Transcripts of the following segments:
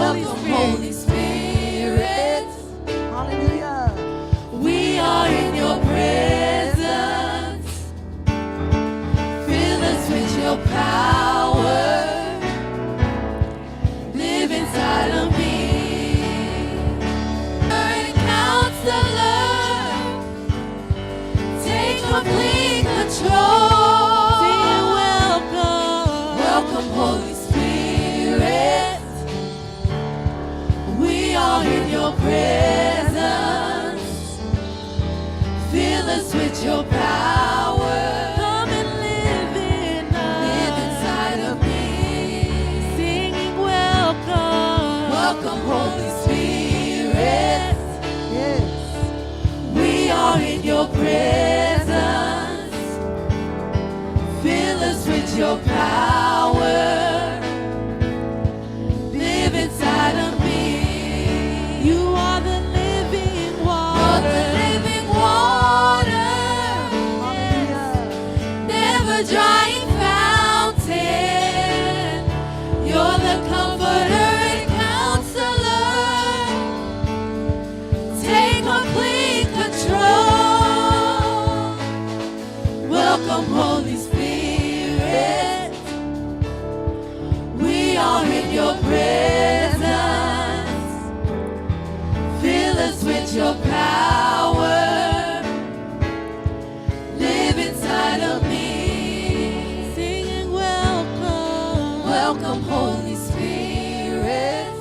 Holy Welcome, Spirit. Holy Spirit. Hallelujah. We are in your presence. Fill us with your power. Live inside of me. And counselor, take complete control. Sing welcome. Welcome, Holy Spirit. We are in your presence. Fill us with your power. Come and live in us. Live inside of me. Singing welcome. Welcome, Holy Spirit. Yes. We are in your presence. Fill us with your power. Live inside of me. You are the living You're water. the living water. Hallelujah. Never drying fountain. You're the comforter and counselor. Take complete control. Welcome, Holy Spirit. We are in your presence. Fill us with your power. Live inside of me. Singing welcome. Welcome, Holy Spirit.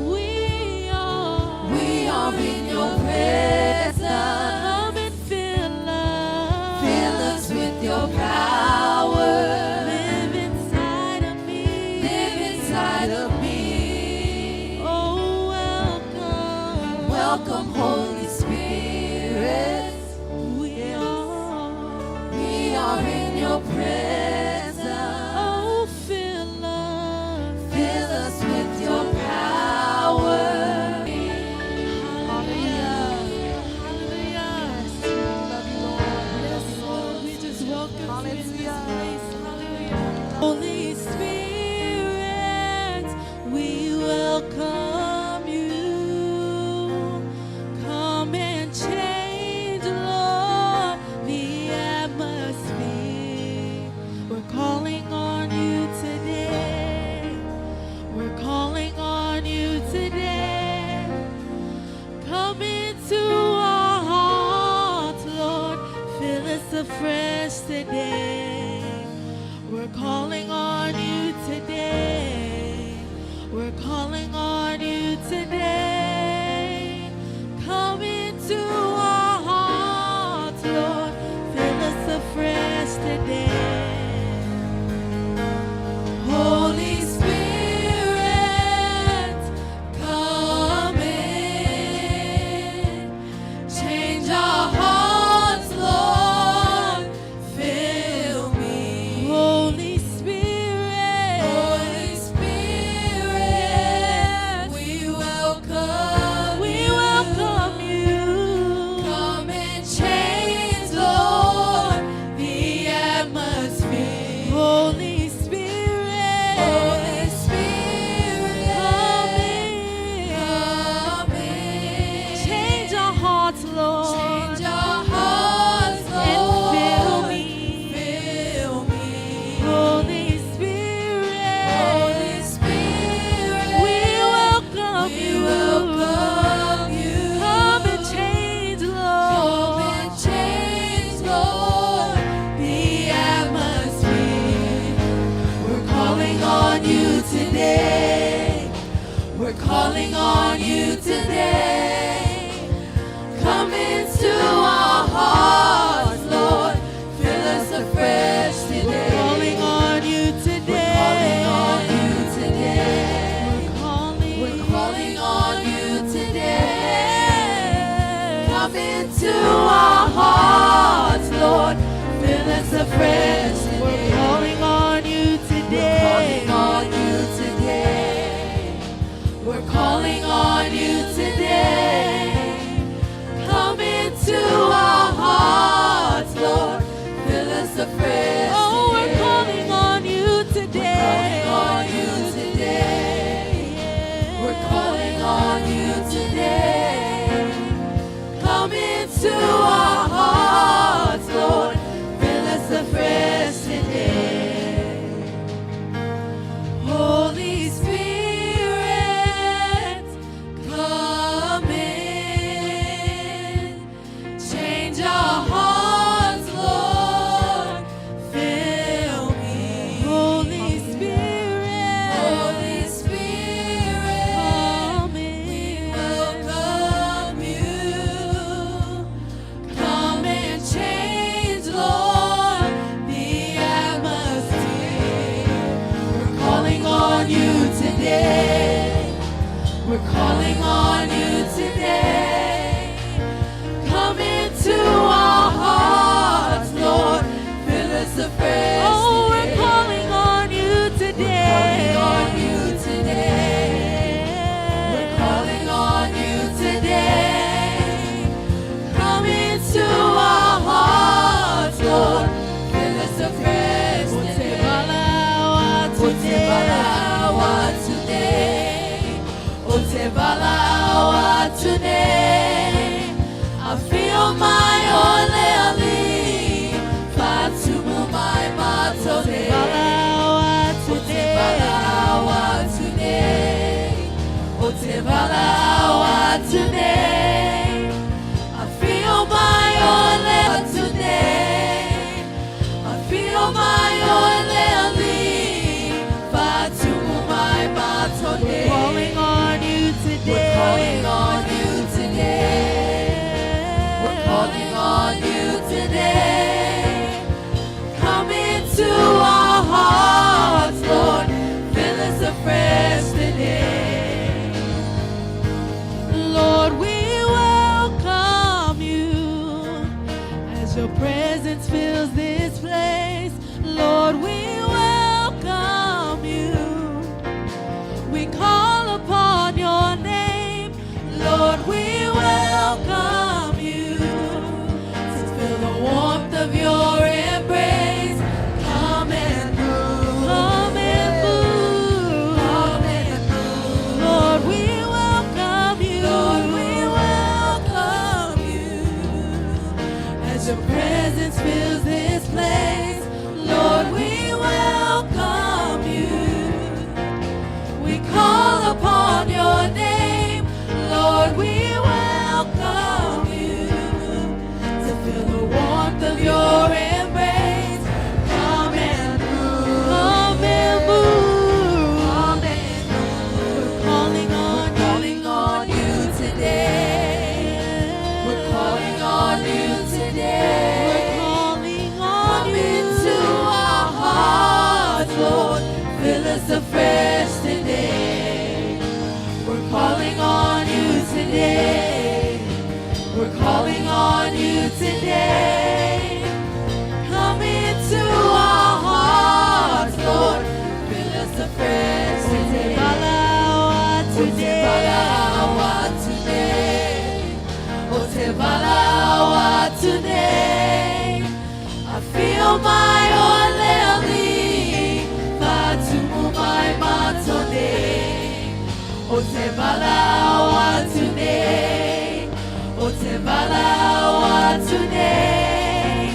We are. We are in your presence. Come and fill us. Fill us with your power. Live inside of me. Live inside of me. Oh, welcome. Welcome, Holy Spirit. We are. We are in your presence. Oh, fill us. Fill us with your power. Hallelujah. Hallelujah. Yes. We love you, Lord. We love Yes, you, Lord, Lord. we just welcome you in this Hallelujah. place. Hallelujah. Holy Spirit, we welcome you. Come and change, Lord, the atmosphere. We're calling on you today. We're calling on you today. Come into our hearts, Lord. Fill us afresh today. We're calling on you today. We're calling on you today. Come into our hearts, Lord. Fill us afresh today. Holy Spirit, come in. Change our hearts, Lord. Fill me. Holy Spirit. Holy Spirit, we welcome We you. welcome you. Come and change, Lord, the atmosphere. Holy Spirit. Holy Spirit, Come in. come in. Change our hearts, Lord. Change our hearts, And Lord. fill me. Fill me. Holy Spirit. Holy Spirit, We welcome we you. welcome you. Come and change, Come Lord. and change, Lord, the atmosphere. We're calling on you today. We're calling on you today. Come into our hearts, Lord. Fill us afresh We're today. calling on you We're calling today. on you today. We're calling. We're calling on you today. Come into our hearts, Lord. Fill us afresh We're today. calling on you We're today. calling on you today. We're calling on you today. Come into our hearts, Lord. Fill us afresh Oh, we're today. calling on you We're today. calling on you today. We're today. We're calling on you today. Come into our hearts, Lord. Fill us afresh. Oh, we're today. calling on you today. We're calling on you today. We're calling on you today. Come into our hearts, Lord. Fill us afresh today. O te valaau today. O te valaau today. I feel my oleali. Fatumu mai matone. O te valaau today. O te valaau today. I feel my ole today. I feel my oleali. Fatumu mai matone. We're calling on you today. We're calling on you today. We're calling on you today. Come into our hearts, Lord. Fill us afresh today. Lord, we welcome you as your presence fills this place. Lord, we welcome you. We call upon your name. Lord, we welcome you to feel the warmth of your embrace. Come and move. Come and move. Come and move. Lord, we welcome you. Lord, we welcome you as your presence fills this place. Lord, we welcome you. We call upon your name. Lord, we welcome you to feel the warmth of your embrace. Come and move. Come and move. Come and move. We're calling on We're calling on you today. We're calling on you today. We're calling on Come you. into our hearts, Lord. Fill us afresh today. We're calling on you today. We're calling on you today. Come into our hearts, Lord. Fill us afresh today. Valaau O te valaau today. O te valaau today. I feel my oleali. Fatumu mai matone. O te valaau today. O te valaau today.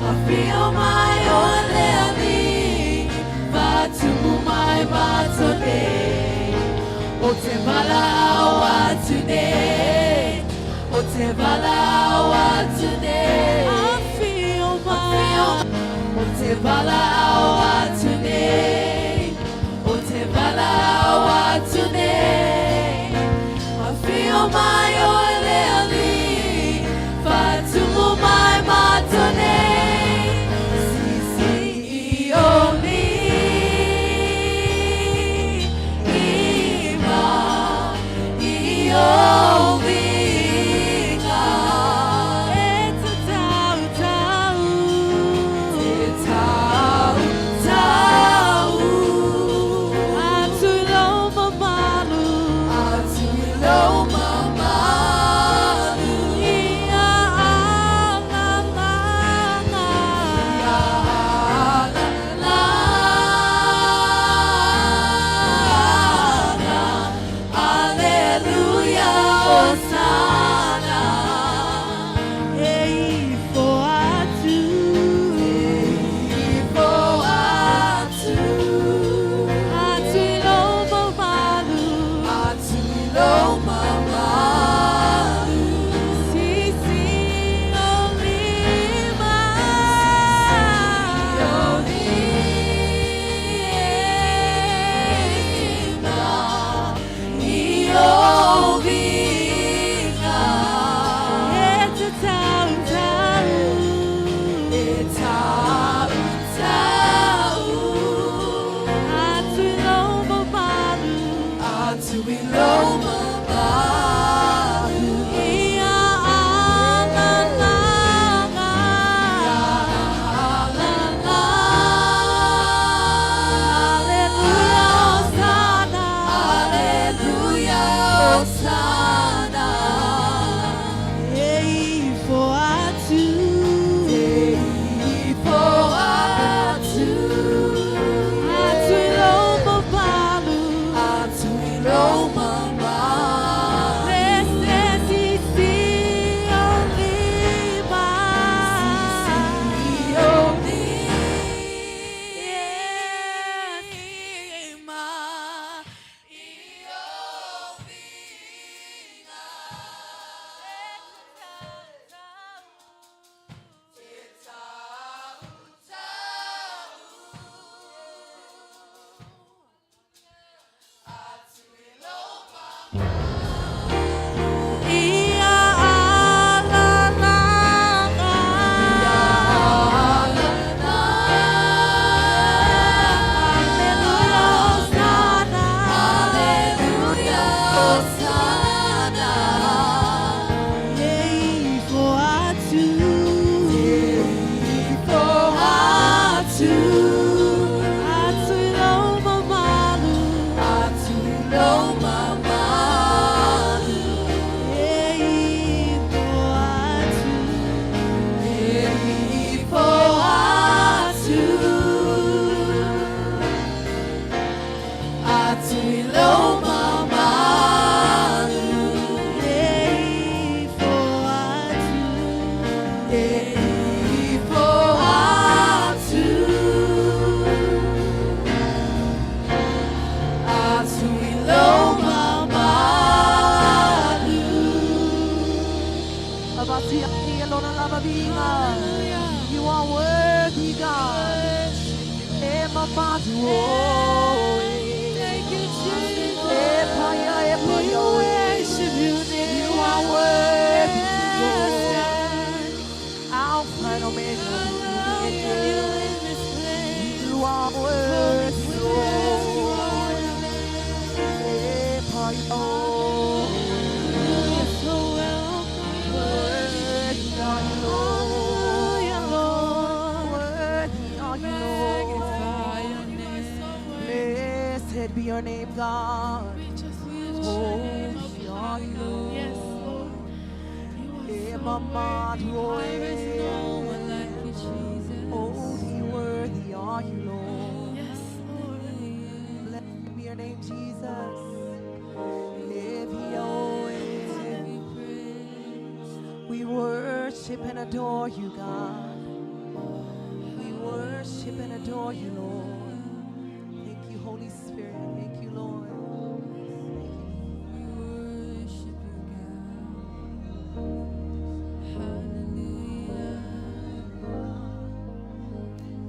I feel my oleali. Fatumu mai matone. O te valaau today. O te valaau today. I feel my O te valaau today. O te valaau today. I feel my oleali. Fatumu mai matone. Si o mi ima i o linga. E te tau tau. Te tau. worthy, God. Hallelujah. You are worthy, God. Ema madu. Thank you, Jesus. Epaya, We epaya, worship you, dear. You are worthy, Yes, Lord. God. Alpha and Omega. I welcome you in this place. You are Holy worthy, Spirit, you Lord. are the Epaya, You are so welcome. Worthy are you, Lord. Hallelujah, Lord. Worthy are you, Magnify Lord. your name. Blessed be your name, God. We just lift your name up Holy high, are you, God. Yes, Lord. Lord. You are so Emamadu, worthy. There is no one like you, Jesus. Holy, worthy are you, Lord. Yes, Lord. Blessed be your name, Jesus. Live We worship and adore you, God. We worship and adore you, Lord. Thank you, Holy Spirit. Thank you, Lord. Thank you. We worship you, God. Hallelujah. Glorify.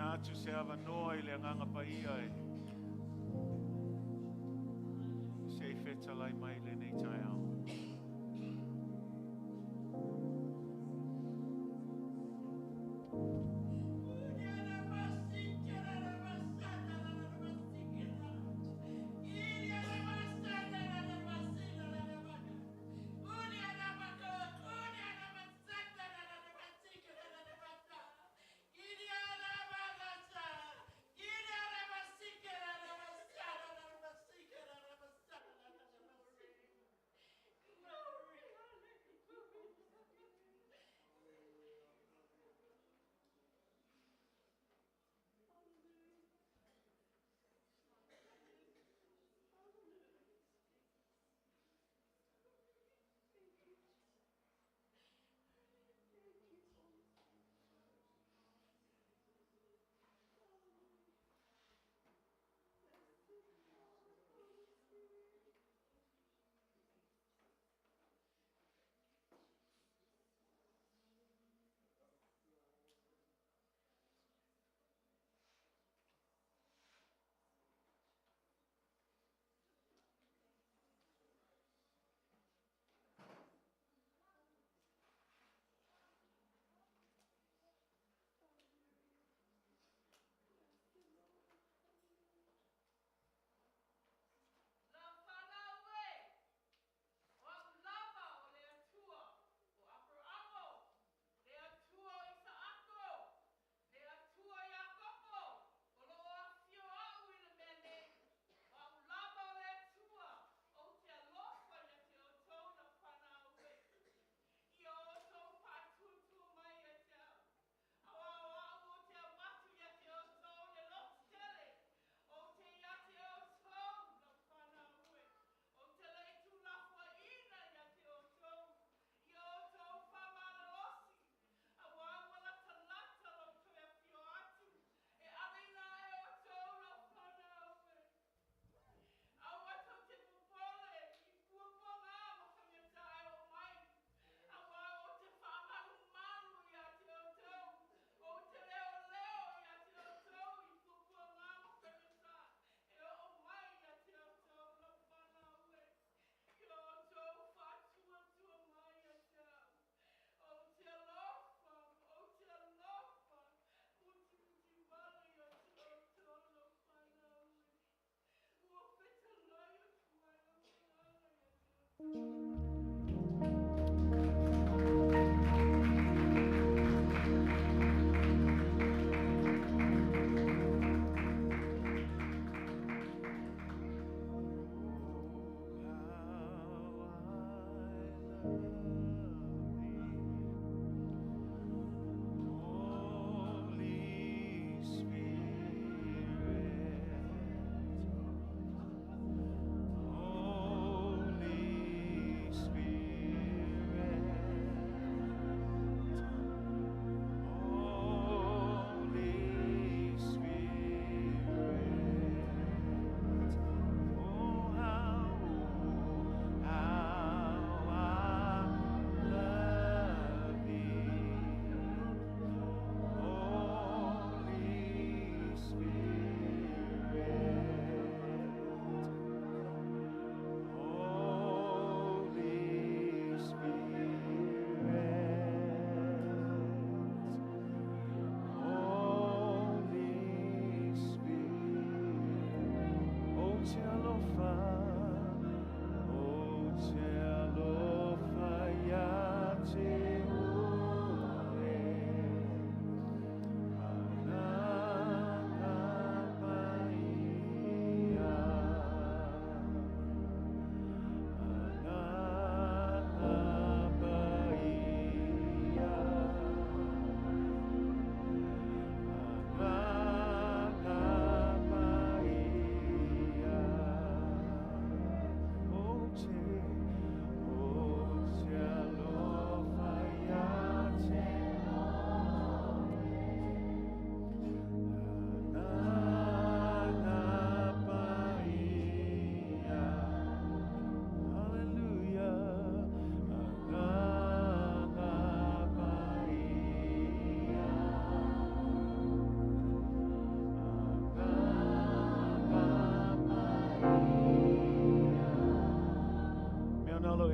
Tuuina atu se avanoa i le Agaga Paia e se i fetalai mai i lenei taeao.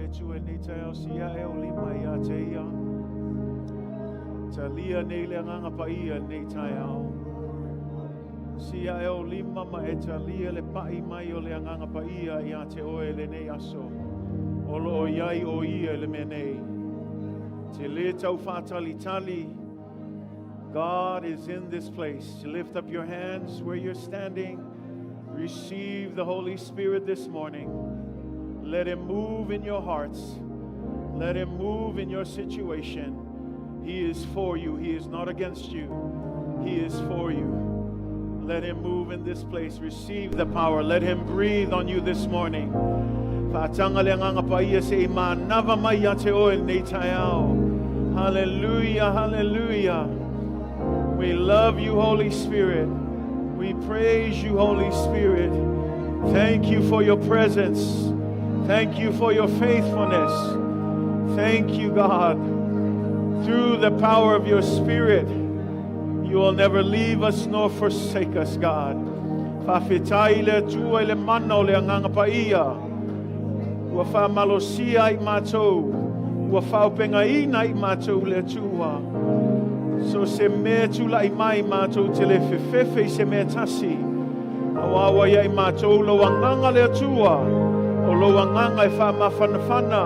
le Atua i lenei taeao siia e o lima ia te ia. Talia nei le agaga paia i lenei taeao. Siia e o lima ma e talia le pai mai o le agaga paia ia te oe lenei aso. O lo o iai o ia i le mea nei. Te le tau whātalitali. God is in this place. Lift up your hands where you're standing. Receive the Holy Spirit this morning. Let Him move in your hearts. Let Him move in your situation. He is for you. He is not against you. He is for you. Let Him move in this place. Receive the power. Let Him breathe on you this morning. Whaatanga le agaga paia se i manava mai ia te oe nei taeao. Hallelujah, hallelujah. We love you, Holy Spirit. We praise you, Holy Spirit. Thank you for your presence. Thank you for your faithfulness. Thank you, God. Through the power of your Spirit, you will never leave us nor forsake us, God. Faafetai le Atua i le mana o le agaga paia. Ua whaamalosia ai matou. Ua whaopengaina i matou le Atua. So se mea tula'i mai matou te le fefefe i se mea tasi. Auā ua ia i matou lou agaga le Atua. O lou agaga e whaamafanafana.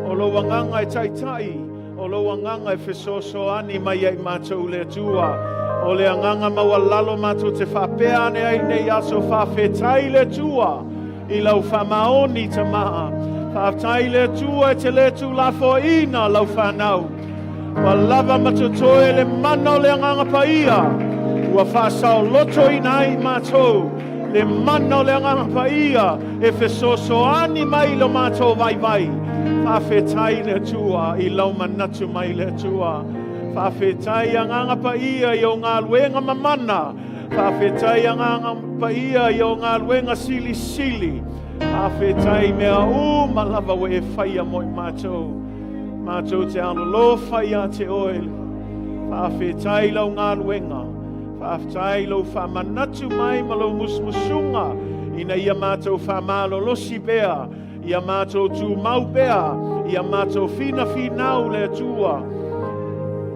O lou agaga e taitai. O lou agaga e fesoasoani mai ia i matou le Atua. O le agaga maualalo matou te faapea ane ai nei aso faafetai le Atua. I lau whamaoni ta maa. Faafetai le Atua e te le tulafoaina lau whanau. Ua lava ma totoe le mana o le agaga paia. Ua whaasaoloto ina ai matou. Le mana o le agaga paia e fesoasoani mai lo matou vaivai. Faafetai le Atua i lau manatu mai le Atua. Faafetai agaga paia i o galuega mamana. Faafetai agaga paia i o galuega silisili. Faafetai mea uma lava ua e faia mo i matou. Matou te alolofa ia te oe. Faafetai lau galuega. Faafetai lou faamanatu mai ma lou musumusuga ina ia matou faamalolosi pea, ia matou tumau pea, ia matou finafinau le Atua.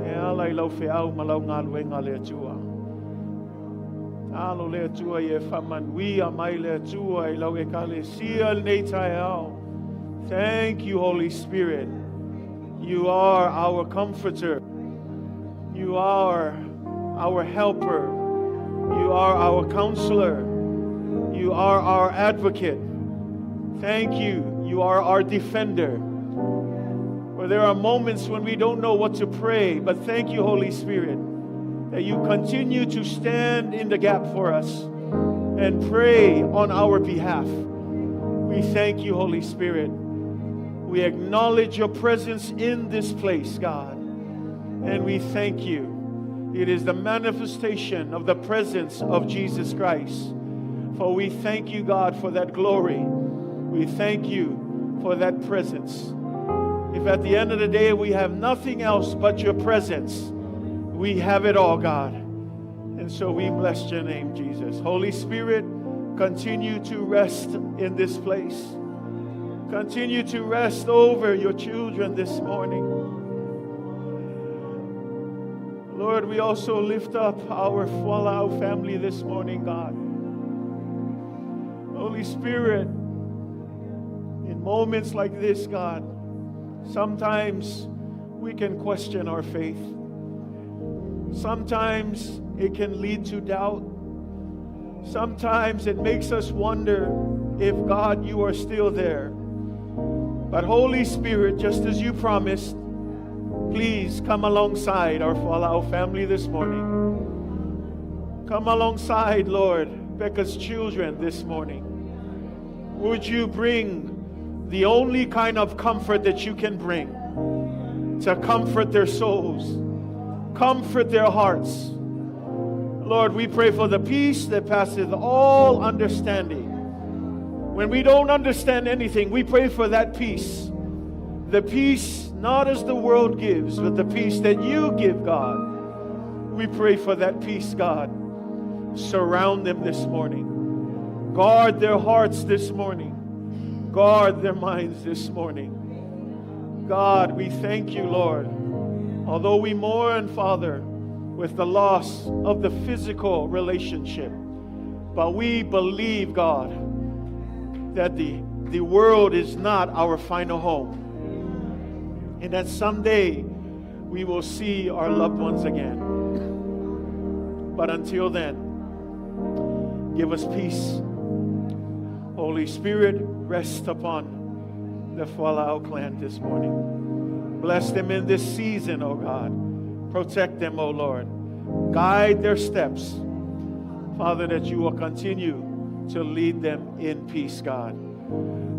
E ala i lau feau ma lau galuega le Atua. Alo le Atua i e faamanuia mai le Atua i lau ekalesia lenei taeao. Thank you, Holy Spirit. You are our comforter. You are our helper. You are our counselor. You are our advocate. Thank you. You are our defender. Where there are moments when we don't know what to pray, but thank you, Holy Spirit, that you continue to stand in the gap for us and pray on our behalf. We thank you, Holy Spirit. We acknowledge your presence in this place, God, and we thank you. It is the manifestation of the presence of Jesus Christ. For we thank you, God, for that glory. We thank you for that presence. If at the end of the day we have nothing else but your presence, we have it all, God. And so we bless your name, Jesus. Holy Spirit, continue to rest in this place. Continue to rest over your children this morning. Lord, we also lift up our Fualaau family this morning, God. Holy Spirit, in moments like this, God, sometimes we can question our faith. Sometimes it can lead to doubt. Sometimes it makes us wonder if, God, you are still there. But Holy Spirit, just as you promised, please come alongside our Fualaau family this morning. Come alongside, Lord, Becca's children this morning. Would you bring the only kind of comfort that you can bring to comfort their souls, comfort their hearts? Lord, we pray for the peace that passeth all understanding. When we don't understand anything, we pray for that peace. The peace not as the world gives, but the peace that you give, God. We pray for that peace, God. Surround them this morning. Guard their hearts this morning. Guard their minds this morning. God, we thank you, Lord. Although we mourn, Father, with the loss of the physical relationship, but we believe, God, that the world is not our final home, and that someday we will see our loved ones again. But until then, give us peace. Holy Spirit, rest upon the Fualaau clan this morning. Bless them in this season, O God. Protect them, O Lord. Guide their steps. Father, that you will continue to lead them in peace, God.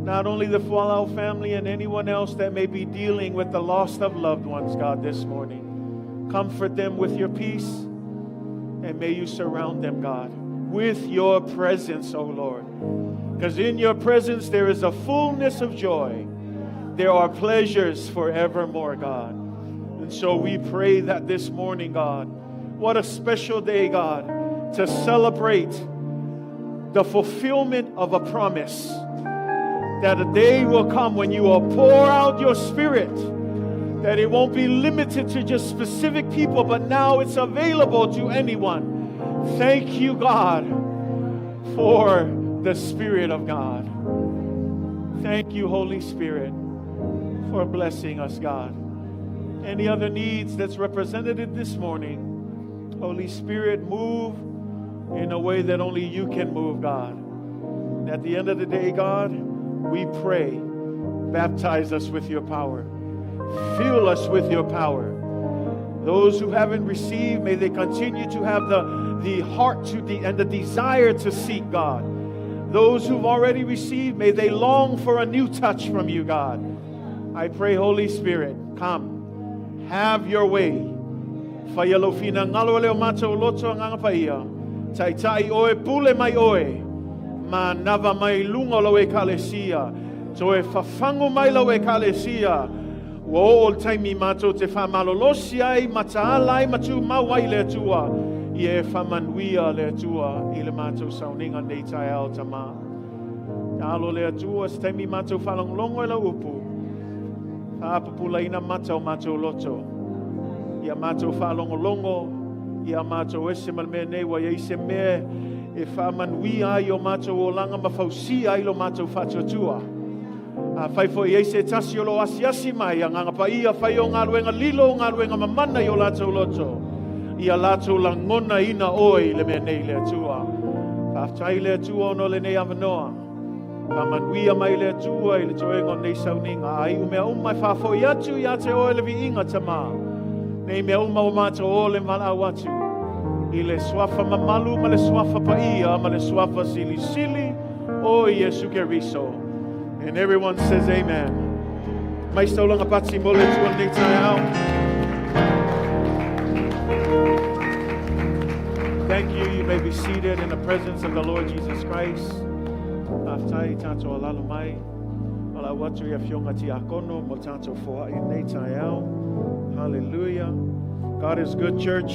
Not only the Fualaau family and anyone else that may be dealing with the loss of loved ones, God, this morning. Comfort them with your peace, and may you surround them, God, with your presence, O Lord. Because in your presence there is a fullness of joy. There are pleasures forevermore, God. And so we pray that this morning, God, what a special day, God, to celebrate the fulfillment of a promise, that a day will come when you will pour out your Spirit, that it won't be limited to just specific people, but now it's available to anyone. Thank you, God, for the Spirit of God. Thank you, Holy Spirit, for blessing us, God. Any other needs that's represented this morning, Holy Spirit, move in a way that only you can move, God. And at the end of the day, God, we pray, baptize us with your power. Fill us with your power. Those who haven't received, may they continue to have the heart to and the desire to seek God. Those who've already received, may they long for a new touch from you, God. I pray, Holy Spirit, come, have your way. Whaialofina ngalo leo matou loto nganga paia. Tai tai oe pule mai oe. Ma nava mai lunga lo e kalesia. Toe whawhango mai lo e kalesia. Ua o o taimi mātou te whamalolosi ai, mataala ai, matu mauai le atua. I e whamanuia le atua i le mātou sauninga nei tai ao tama. Alo le atua, se taimi mātou whalonglongo e la upu. Whaapapula ina mata o mātou loto. Ia mātou whalongolongo, ia mātou ese mal mea nei, wa ia ise mea e whamanuia ai o mātou o langa mawhausia ai lo mātou whatuatua. A whaifo i eise tasi o lo asiasi mai, a nganga paia whai o ngā ruenga lilo o ngā ruenga mamana i o lātou loto. Ia lātou langona ina oe i le mea nei le atua. Whaftai le atua ono le nei awanoa. Whamanuia mai le atua i le toenga o nei sauninga. Ai umea umai whafo i atu i a te oe le viinga tama. Nei mea uma o mātou o le malau atu. I le swafa mamalu ma le swafa paia ma le swafa silisili o Yesu Keriso. And everyone says amen. Mai saulanga pati mo le tua nei tai ao. Thank you. You may be seated in the presence of the Lord Jesus Christ. Aftai tātou alalo mai. Wala watu ia fionga ti akono mo tātou foai nei tai ao. Hallelujah. God is good, church.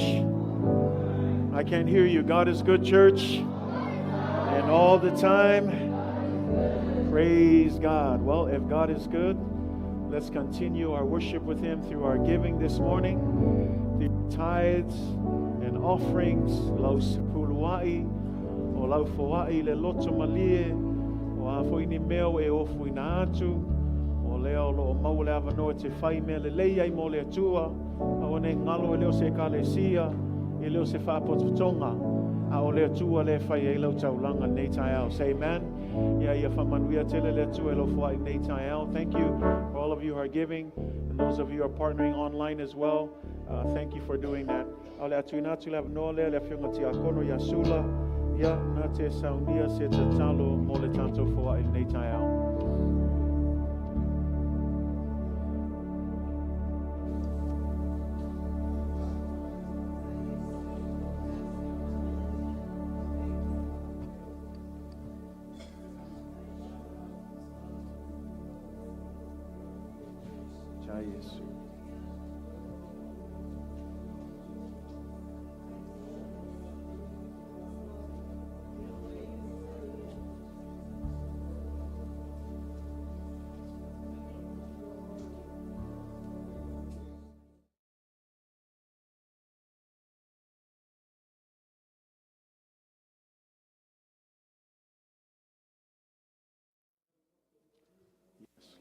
I can't hear you. God is good, church. And all the time. Praise God. Well, if God is good, let's continue our worship with Him through our giving this morning, through tithes and offerings, lau sepuluai, o lau foai le loto malie, o a foini meo e ofu ina atu, o leo lo o mau le awanoa te whai mea le lei ai mo le atua, a o ne ngalo e leo se kalesia, e leo se whaapototonga, a o le atua le whai e lau taulanga nei tai ao. Say amen. Ia ia whamanuia tele le atua e lo foai nei tai ao. Thank you for all of you who are giving, and those of you who are partnering online as well. Thank you for doing that. Au le atu ina atu le awanoa lea le awhionga ti akono ia sula, ia nā te saunia se tatalo mo le tātou foai nei tai ao. Yesu.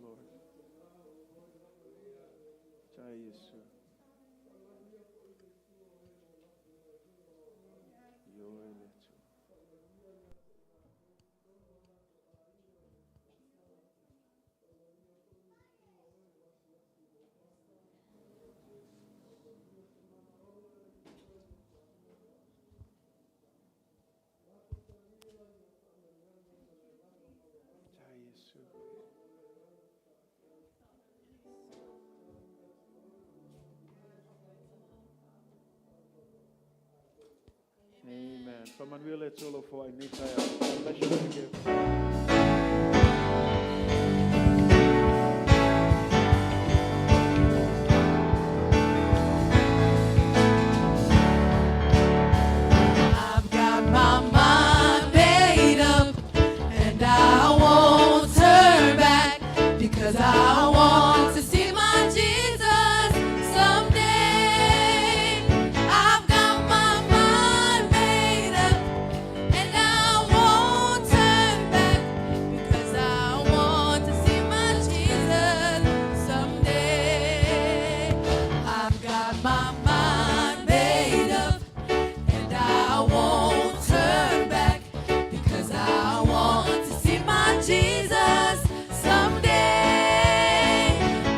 Lord. Jai Yesu. Ioe le Atua. Jai Yesu. Amen. Faamanuia le Atua i lou foai i lenei taeao. God bless you. Thank you. I've got my mind made up and I won't turn back because I want to see my Jesus someday. I've got my mind made up and I won't turn back because I want to see my Jesus someday. I've got my mind made up and I won't turn back because I want to see my Jesus someday.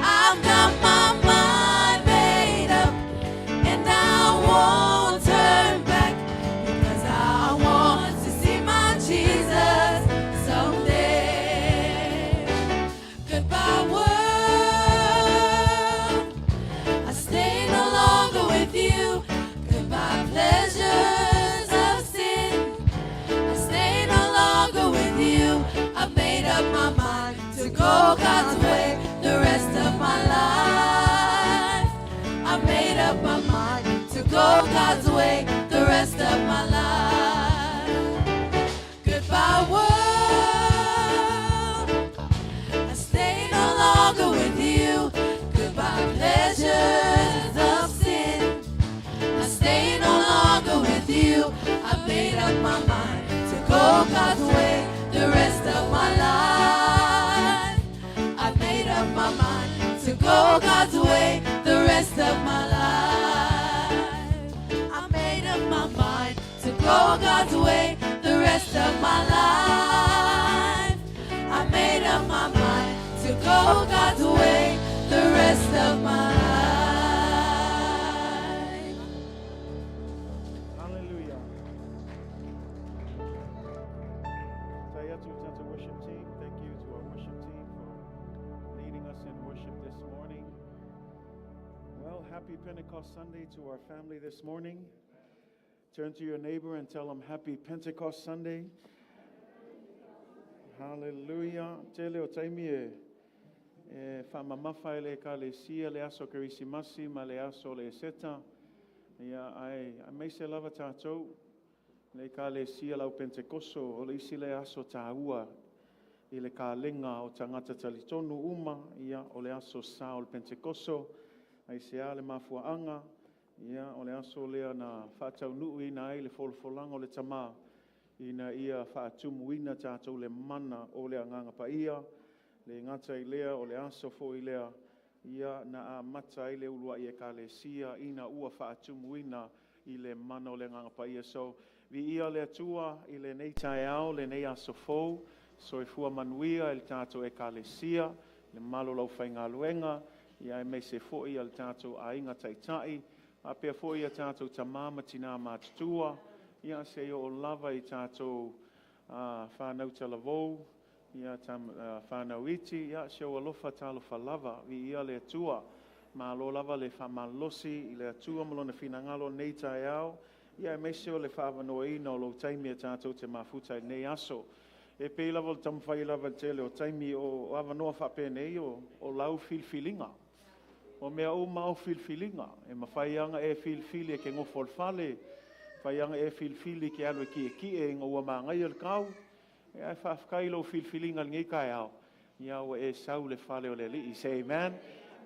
I've got my mind made up and I won't turn back because I want to see my Jesus someday. Goodbye, world. I stay no longer with you. Goodbye, pleasures of sin. I stay no longer with you. I've made up my mind to go God's way the rest of my life. I've made up my mind to go God's way the rest of my life. Goodbye, world. I stay no longer with you. Goodbye, pleasures of sin. I stay no longer with you. I've made up my mind to go God's way the rest of my life. I've made up my mind to go God's way the rest of my life. I made up my mind to go God's way the rest of my life. I made up my mind to go God's way the rest of my life. Hallelujah. Faafetai atu i tatou worship team. Thank you to our worship team for leading us in worship this morning. Well, happy Pentecost Sunday to our family this morning. Turn to your neighbor and tell them happy Pentecost Sunday. Hallelujah. Tele o taimi e whaamamafa e le ekalesia le aso Kerisimasi ma le aso le Eseta. Ia, ae, aemaise lava tatou, le ekalesia lau Pentekoso, o le isi le aso tāua i le kalega o tagata talitonu uma, ia, o le aso sa o le Pentekoso, aisea le mafuaaga, ia, o le aso lea na faataunuuina ai le folafolaga o le Tamā, ina ia faatumuina tatou le mana o le Agaga Paia, le gata i lea o le aso foi lea, ia, na amata ai le uluai ekalesia ina ua faatumuina i le mana o le Agaga Paia. So, viia le Atua i lenei taeao, lenei aso fou, soifua manuia i le tatou ekalesia, le mamalu o le aufaigaluega, ia aemaise foi ia le tatou aiga taitai, faapea foi ia tatou tamā ma tinā matutua, ia seia oo lava i tatou fanau talavou, ia fanau iti, ia si ou alofa talofa lava, viia le Atua. Malo lava le faamalolosi i le Atua ma lona finagalo i lenei taeao, ia aemaise o le faaavanoaina o lou taimi e tatou te mafuta i lenei aso. E pei lava o le taumafai lava i le tele o taimi o avanoa faapenei o lau filifiliga. O mea uma au filifiliga. E mafai lava ona e filifili e te nofo i le fale, mafai lava ona e filifili e te alu e tietie ina ua manaia le tau. Ae faafetai i lou filifiliga i lenei taeao, ia ua e sau i le fale o le Alii. Say amen.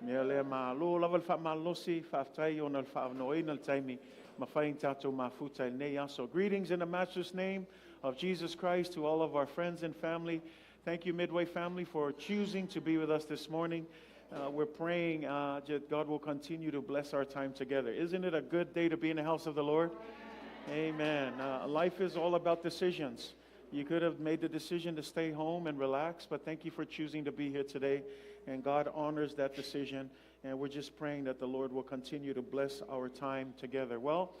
Mea lea malo lava le faamalolosi, faafetai ona o le faaavanoaina o le taimi, mafai ona tatou mafuta i lenei aso. Greetings in the matchless name of Jesus Christ to all of our friends and family. Thank you, Midway family, for choosing to be with us this morning. We're praying that God will continue to bless our time together. Isn't it a good day to be in the house of the Lord? Amen. Life is all about decisions. You could have made the decision to stay home and relax, but thank you for choosing to be here today. And God honors that decision. And we're just praying that the Lord will continue to bless our time together. Well,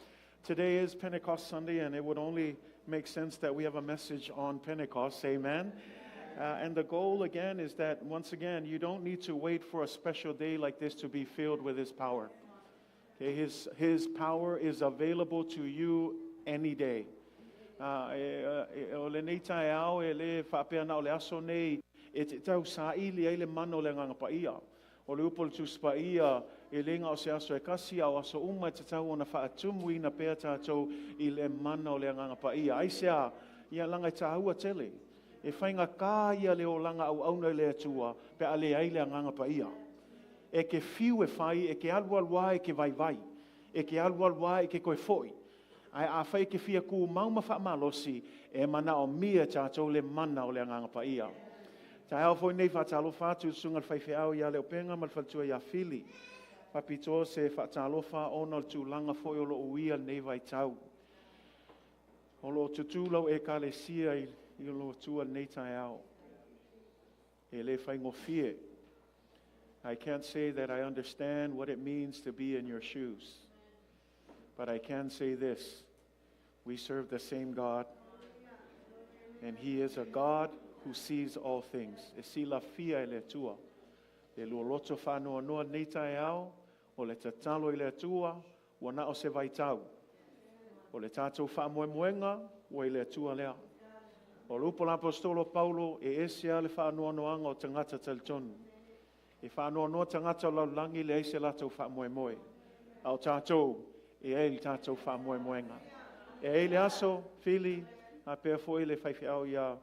today is Pentecost Sunday, and it would only make sense that we have a message on Pentecost. Amen. And the goal, again, is that, once again, you don't need to wait for a special day like this to be filled with His power. Okay, His power is available to you any day. O lenei taeao e le faapea na o le aso nei e te tau saili ai le mana o le Agaga Paia. O le upu o le Tusi Paia e le gā o se aso e kasi a o aso uma e tatau ona faatumuina pea tātou i le mana o le Agaga Paia. Aisea, ia laga e tāua tele. E faigata ia le olaga auauna i le Atua pe a leai le Agaga Paia. E ke fiu e fai, e ke alualu lava e ke vaivai. E ke alualu lava e ke toe foi. Ae afai e ke fia tumau ma faamalosi, e manaomia tātou le mana o le Agaga Paia. Taeao foi nei faatalofa atu i le susuga i le faifeau ia Leopenga ma le faletua ia Fili. Faapitoa se faatalofa ona o le tulaga foi o loo uia lenei vaitau. O loo tutū lau Ekalesia i lou Atua lenei taeao. E le faigofie. I can't say that I understand what it means to be in your shoes. But I can say this. We serve the same God. And He is a God who sees all things. E silafia e le Atua. Le lua loto faanoanoa lenei taeao, o le tatalo i le Atua, ua na o se vaitau. O le tātou faamoemoega, ua i le Atua lea. O le upu a le Aposetolo Paulo, e ese lava le faanoanoaga o tagata talitonu. E faanoanoa tagata o le lalolagi e leai se latou faamoemoe. A o tātou, e i ai le tātou faamoemoega. E i ai le aso, Fili, faapea foi le faifeau ia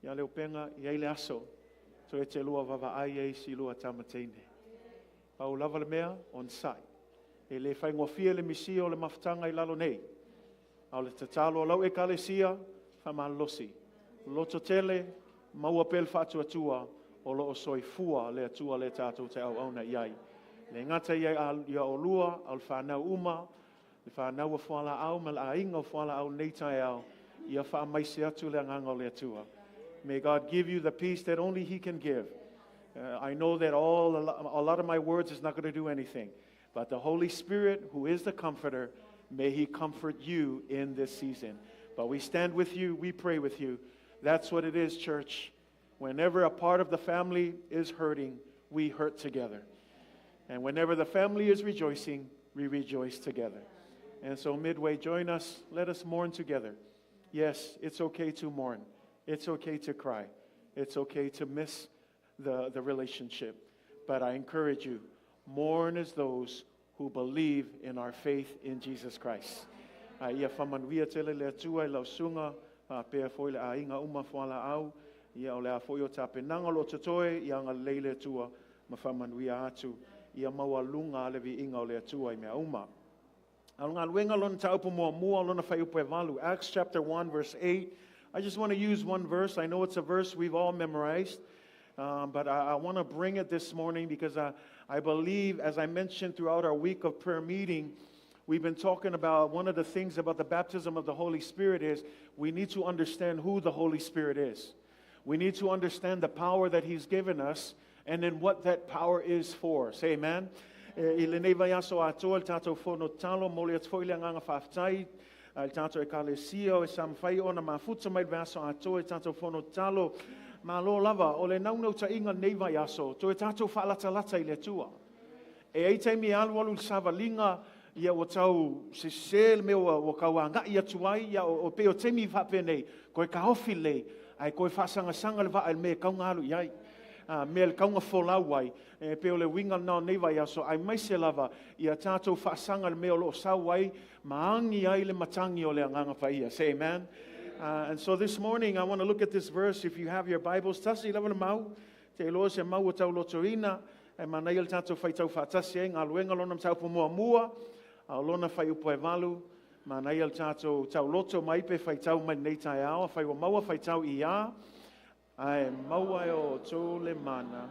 Leopenga, e i ai le aso, toe te lua vaavaai ai i si lua tama teine. Pau lava le mea, onosai. E le faigofie le misia o le mafutaga i lalo nei. A o le tatalo a lau Ekalesia, faamalolosi. Loto tele, maua pea le faatuatua, o loo soifua le Atua lea tātou te auauna i ai. Le gata ia olua, a o le whanau uma, le whanau o fualaau ma le aiga o fualaau nei taeao, ia faamaise atu le agaga o le Atua. May God give you the peace that only He can give. I know that a lot of my words is not going to do anything, but the Holy Spirit, who is the Comforter, may He comfort you in this season. But we stand with you, we pray with you. That's what it is, church. Whenever a part of the family is hurting, we hurt together. And whenever the family is rejoicing, we rejoice together. And so Midway, join us. Let us mourn together. Yes, it's okay to mourn. It's okay to cry. It's okay to miss the relationship. But I encourage you, mourn as those who believe in our faith in Jesus Christ. Ia faamanuia tele le Atua i lau susuga, faapea foi le aiga uma fualaau, ia o le a foi o tapenaga o loo totoe, ia agalelei le Atua ma faamanuia atu, ia maualuga le viiga o le Atua i mea uma. A o le galuega lona mataupu muamua lona fuaiupu e 8, Acts chapter 1 verse 8. I just want to use one verse. I know it's a verse we've all memorized, but I want to bring it this morning because I believe, as I mentioned throughout our week of prayer meeting, we've been talking about one of the things about the baptism of the Holy Spirit is we need to understand who the Holy Spirit is. We need to understand the power that He's given us and then what that power is for. Say amen. I lenei vaiaso atoa le tātou fono tatalo, momoli atu foi le agaga faafetai i le tātou Ekalesia o e sa mafai ona mafuta mai le vaiaso atoa i le tātou fono tatalo. Malo lava, o le naunautaiga lenei vaiaso, toe tātou faalatalata i le Atua. E ai taimi e alualu le savaliga, ia ua tau sese le mea ua kau agai atu ai, ia o pei o taimi faapenei, koe taofi lelei, ae koe faasagasāga le vaa i le mea e tau alu i ai. Mea le tau folau ai, e pei o le uiga lena o nei vaiaso, aemaise lava, ia tātou faasaga le mea o loo sau ai, ma agi ai le matagi o le Agaga Paia. Say amen. And so this morning, I want to look at this verse. If you have your Bibles, tasi lava le mau, te iloa se mau o taulotoina, e manaia le tātou faitau faatasi ai, galuega lona mataupu muamua, a o lona fuaiupu e 8, manaia le tātou tauloto mai pe faitau mai nei taeao, afai ua maua faitau i a. Ae maua e outou le mana.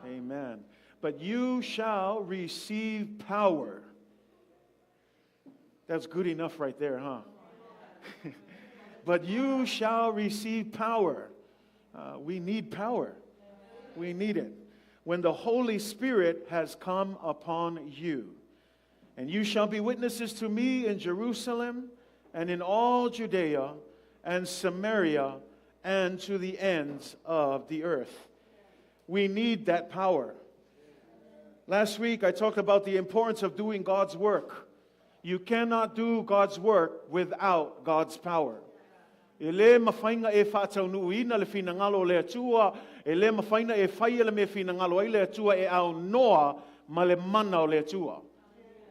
Amen. But you shall receive power. That's good enough right there, huh? But you shall receive power. We need power. We need it. When the Holy Spirit has come upon you. And you shall be witnesses to me in Jerusalem and in all Judea and Samaria and to the ends of the earth. We need that power. Last week I talked about the importance of doing God's work. You cannot do God's work without God's power. E le mafainga e whaataunuuina le whinangalo o le atua, e le mafaina e whaia le me whinangalo ai le atua e au noa ma le mana o le atua.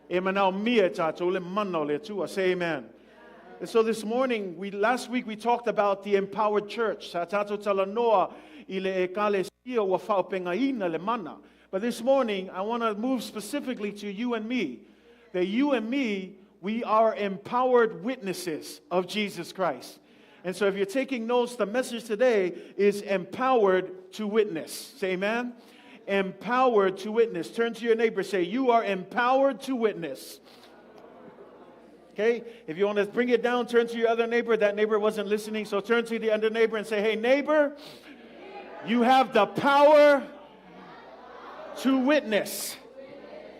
E manao mia e tātou le mana o le atua. Say amen. And so this morning, last week we talked about the empowered church. Sa tātou talanoa i le ekalesia ua whaopengaina le mana. But this morning, I want to move specifically to you and me. That you and me, we are empowered witnesses of Jesus Christ. And so if you're taking notes, the message today is empowered to witness. Say amen. Empowered to witness. Turn to your neighbor, say, you are empowered to witness. Okay? If you want to bring it down, turn to your other neighbor. That neighbor wasn't listening, so turn to the other neighbor and say, hey, neighbor, you have the power to witness.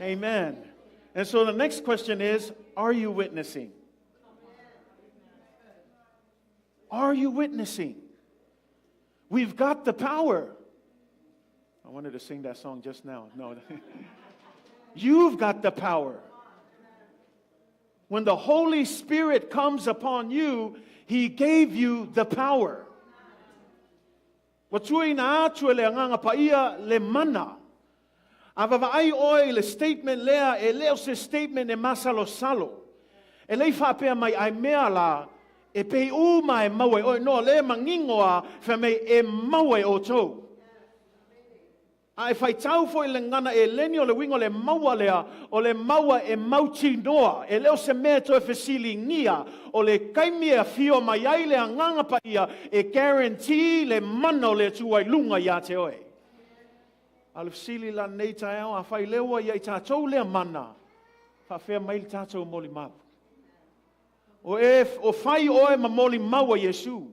Amen. And so the next question is, are you witnessing? Are you witnessing? We've got the power. I wanted to sing that song just now. No. You've got the power. When the Holy Spirit comes upon you, He gave you the power. Wa tui na atu e le anganga paia le mana. A vavaai oe le statement lea, e leo se statement e masalo salo. E lei whapea mai ai mea la, e pei uma e maue oe, no le mangingoa, wha mei e maue o tau. A e whaitau fo i le ngana e leni o le wingo le maua lea, o le maua e mauti noa, e leo se mea toe fesili ngia, o le kaimi e whio mai ai le anganga paia, e guarantee le mana o le atua i lunga ia te oe. A le fesili la nei taeao, a whai lewa ia i tātou lea mana, whawhea mai le tātou moli mau. O e o whai oe ma moli maua Yesu.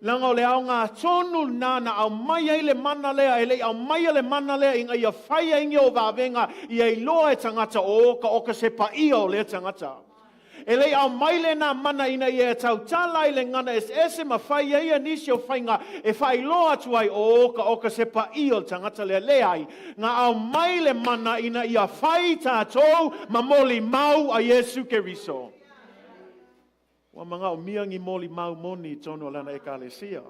Langa o le au ngā tonu nāna au mai ai le mana lea, e lei au mai le mana lea inga ia whai ai o wawenga i ai loa e tangata o oka oka se pa ia o lea tangata. E lei au mai le nā mana ina ia e tautala i le ngana es ese ma whai ai a nisi o whainga e whai loa atu ai o oka oka se pa ia o le tangata lea le ai. Ngā au mai le mana ina ia whai tātou ma moli mau a Yesu Keriso. Wa manga o miangi moli mau moni tono lana ekalesia.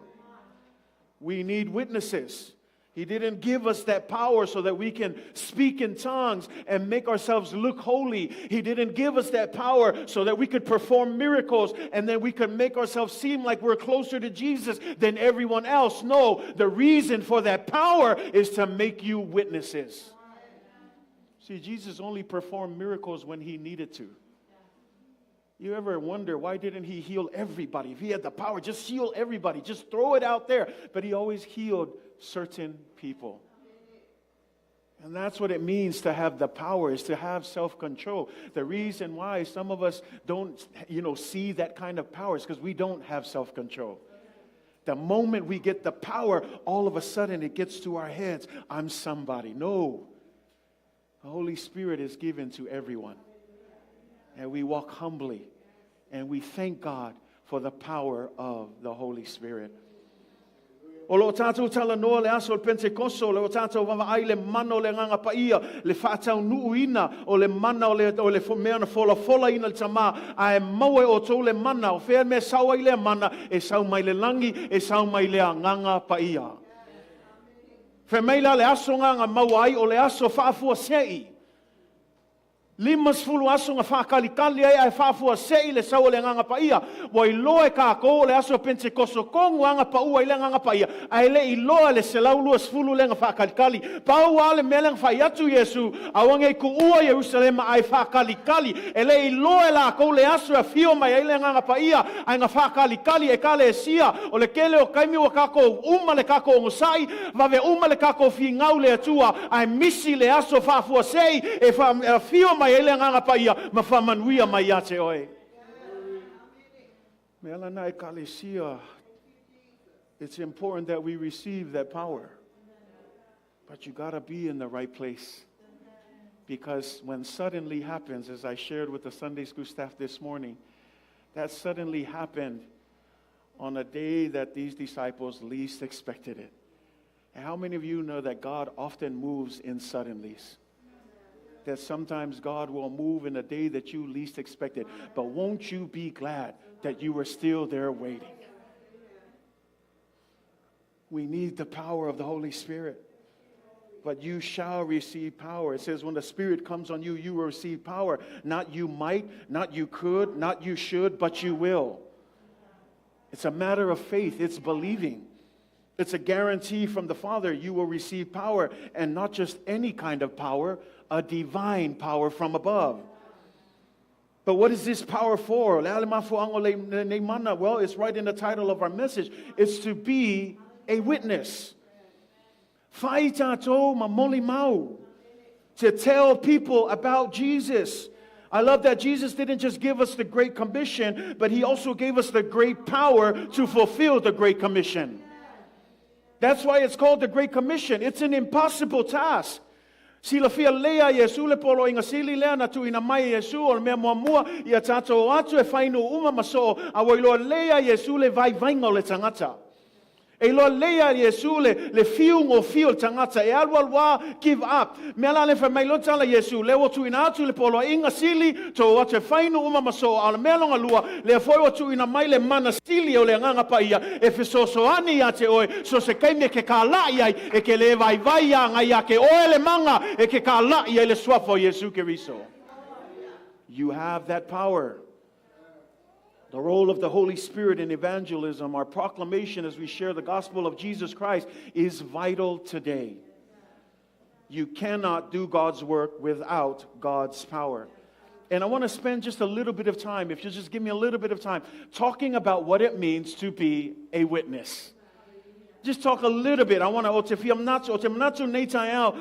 We need witnesses. He didn't give us that power so that we can speak in tongues and make ourselves look holy. He didn't give us that power so that we could perform miracles and then we could make ourselves seem like we're closer to Jesus than everyone else. No, the reason for that power is to make you witnesses. See, Jesus only performed miracles when he needed to. You ever wonder, why didn't he heal everybody? If he had the power, just heal everybody. Just throw it out there. But he always healed certain people. And that's what it means to have the power, is to have self-control. The reason why some of us don't, see that kind of power is because we don't have self-control. The moment we get the power, all of a sudden it gets to our heads. I'm somebody. No. The Holy Spirit is given to everyone. And we walk humbly. And we thank God for the power of the Holy Spirit. O lo tātou tala noa le aso o le Pentekoso, le o tātou wawa ai le mana o le nganga paia, le whaatau nuuina o le mana o le mea na fola fola ina le tama, a e maue o tau le mana, o whea mea sau ai le mana, e sau mai le langi, e sau mai le nganga paia. Whea mei la le aso nganga maua ai o le aso whaafua sei. 50 aso na faakalikali ai ae faafuase'i le sau o le Agaga Paia. Ua iloa e kākou o le aso Penetekoso tonu lava na pau ai le Agaga Paia, ae le i iloa le 120 lea na faakalikali. Pau lava le mea lea na fai atu Iesu, aua ne i tuua Ierusalema ae faakalikali. E le i iloa e latou le aso e afio mai ai le Agaga Paia, ae na faakalikali Ekalesia. O le tele o taimi ua tatou uma le tatou onosai, vave uma le tatou finau i le Atua, ae misi le aso faafuasei e afio mai ai le Agaga Paia ma faamanuia mai ia te oe. Me ala na Ekalesia, it's important that we receive that power. But you gotta be in the right place. Because when suddenly happens, as I shared with the Sunday school staff this morning, that suddenly happened on a day that these disciples least expected it. And how many of you know that God often moves in suddenlies? That sometimes God will move in a day that you least expect it. But won't you be glad that you were still there waiting? We need the power of the Holy Spirit. But you shall receive power. It says when the Spirit comes on you, you will receive power. Not you might, not you could, not you should, but you will. It's a matter of faith. It's believing. It's a guarantee from the Father you will receive power, and not just any kind of power, a divine power from above. But what is this power for? Well, it's right in the title of our message. It's to be a witness. Fai tātou ma moli mau. To tell people about Jesus. I love that Jesus didn't just give us the Great Commission, but he also gave us the great power to fulfill the Great Commission. That's why it's called the Great Commission. It's an impossible task. Silafia lelei e Iesu le poloaiga sili lea na tuuina mai e Iesu o le mea muamua ia tatou o atu e fai nuu uma ma soo, a ua iloa lelei lava e Iesu le vaivaiga o le tagata. E iloa lelei lava e Iesu le, le fiu gofie o le tagata, e alualu lava, give up. Mea la lea fai mai loa tala Iesu, lea ua tuuina atu le poloaiga sili, tou o atu e fai nuu uma ma soo, a o le mea lona lua, lea foi ua tuuina mai le mana sili o le Agaga Paia e fesoasoani ia te oe, so se taimi e ke kālaʻi ai, e ke lē vaivai iā ngai iā ke oe le maga e ke kālaʻi ai le Suafa o Iesu Keriso. You have that power. The role of the Holy Spirit in evangelism, our proclamation as we share the gospel of Jesus Christ, is vital today. You cannot do God's work without God's power. And I want to spend just a little bit of time, if you just give me a little bit of time, talking about what it means to be a witness. Just talk a little bit. I want to, o te fia manatu, o te manatu nei taeao,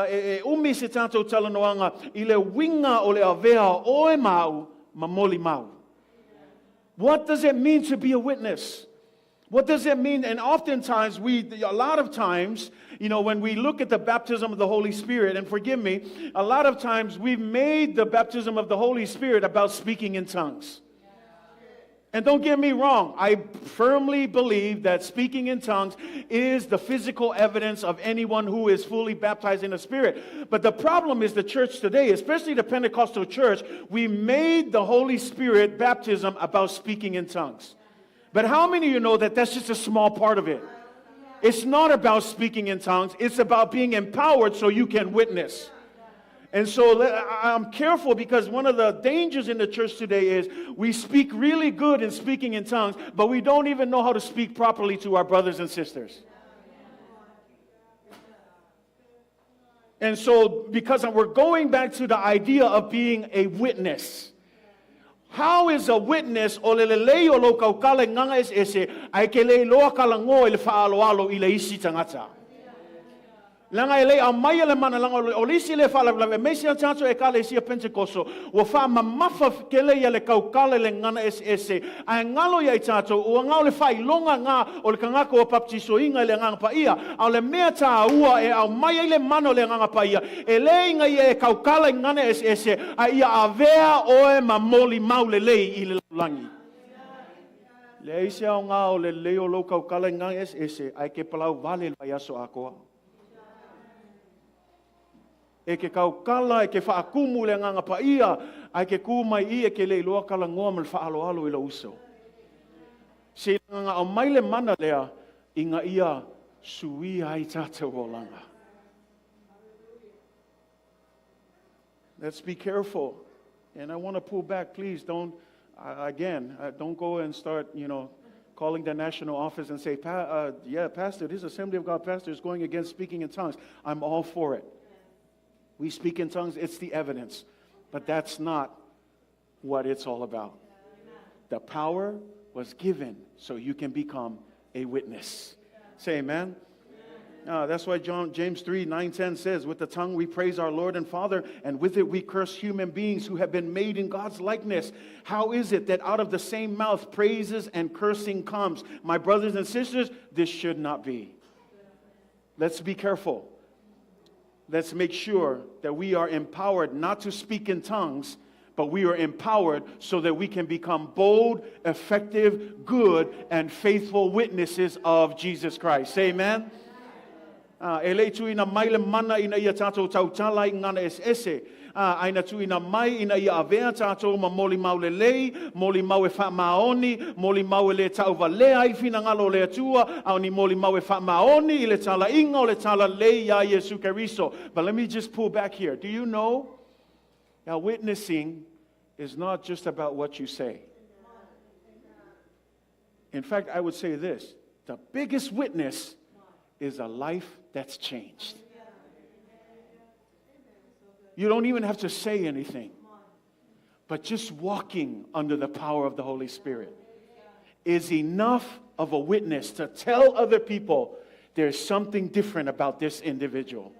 e, e umi se tātou talanoaga i le uiga o le avea o oe ma au ma molimau. What does it mean to be a witness? What does it mean? And oftentimes, we, a lot of times, you know, when we look at the baptism of the Holy Spirit, and forgive me, a lot of times we've made the baptism of the Holy Spirit about speaking in tongues. And don't get me wrong, I firmly believe that speaking in tongues is the physical evidence of anyone who is fully baptized in the Spirit. But the problem is the church today, especially the Pentecostal church, we made the Holy Spirit baptism about speaking in tongues. But how many of you know that that's just a small part of it? It's not about speaking in tongues, it's about being empowered so you can witness. And so I'm careful because one of the dangers in the church today is we speak really good in speaking in tongues, but we don't even know how to speak properly to our brothers and sisters. And so, because we're going back to the idea of being a witness. How is a witness o le lelei o lou tautala i gagana eseese ae ke le iloa talanoa i le faaaloalo i le isi tagata? Leaga e le i aumaia le mana, leaga o le isi lea faalavelave, aemaise a tatou Ekalesia Pentekoso, ua faamamafa tele ia le tautala i le gagana eseese, ae galo ia i tatou, ua gao le faailoga na o le tagata ua baptisoina i le Agaga Paia. A o le mea taua e aumai ai le mana o le Agaga Paia, e le ina ia e tautala i gagana eseese, a ia avea oe ma molimau lelei i le lalolagi. Leai se aoga o le lelei o lou tautala i gagana eseese, ae ke palau wale i le vaiaso atoa. E ke tautala, e ke faakumu i le Agaga Paia, ae ke kū mai i e ke le iloa talanoa ma le faaaloalo i lou uso. Se agaga aumai le mana lea ina ia suia ai tatou olaga. Let's be careful. And I want to pull back. Please don't, again, don't go and start, calling the national office and say, yeah, Pastor, this Assembly of God pastor is going against speaking in tongues. I'm all for it. We speak in tongues, it's the evidence. But that's not what it's all about. The power was given so you can become a witness. Say amen. That's why James 3, 9, 10 says, with the tongue we praise our Lord and Father, and with it we curse human beings who have been made in God's likeness. How is it that out of the same mouth praises and cursing comes? My brothers and sisters, this should not be. Let's be careful. Let's make sure that we are empowered not to speak in tongues, but we are empowered so that we can become bold, effective, good, and faithful witnesses of Jesus Christ. Say amen. E le tuina mai le mana ina ia tātou tautala i ngana ese. Aina tuina mai ina ia avea tātou ma moli mau le lei, moli mau e wha maoni, moli mau e le tauva lea i whina ngalo le atua, au ni moli mau e wha maoni i le tala inga o le tala lei ia Yesu Keriso. But let me just pull back here. Do you know now witnessing is not just about what you say? In fact, I would say this. The biggest witness is a life that's changed. You don't even have to say anything, but just walking under the power of the Holy Spirit is enough of a witness to tell other people there's something different about this individual.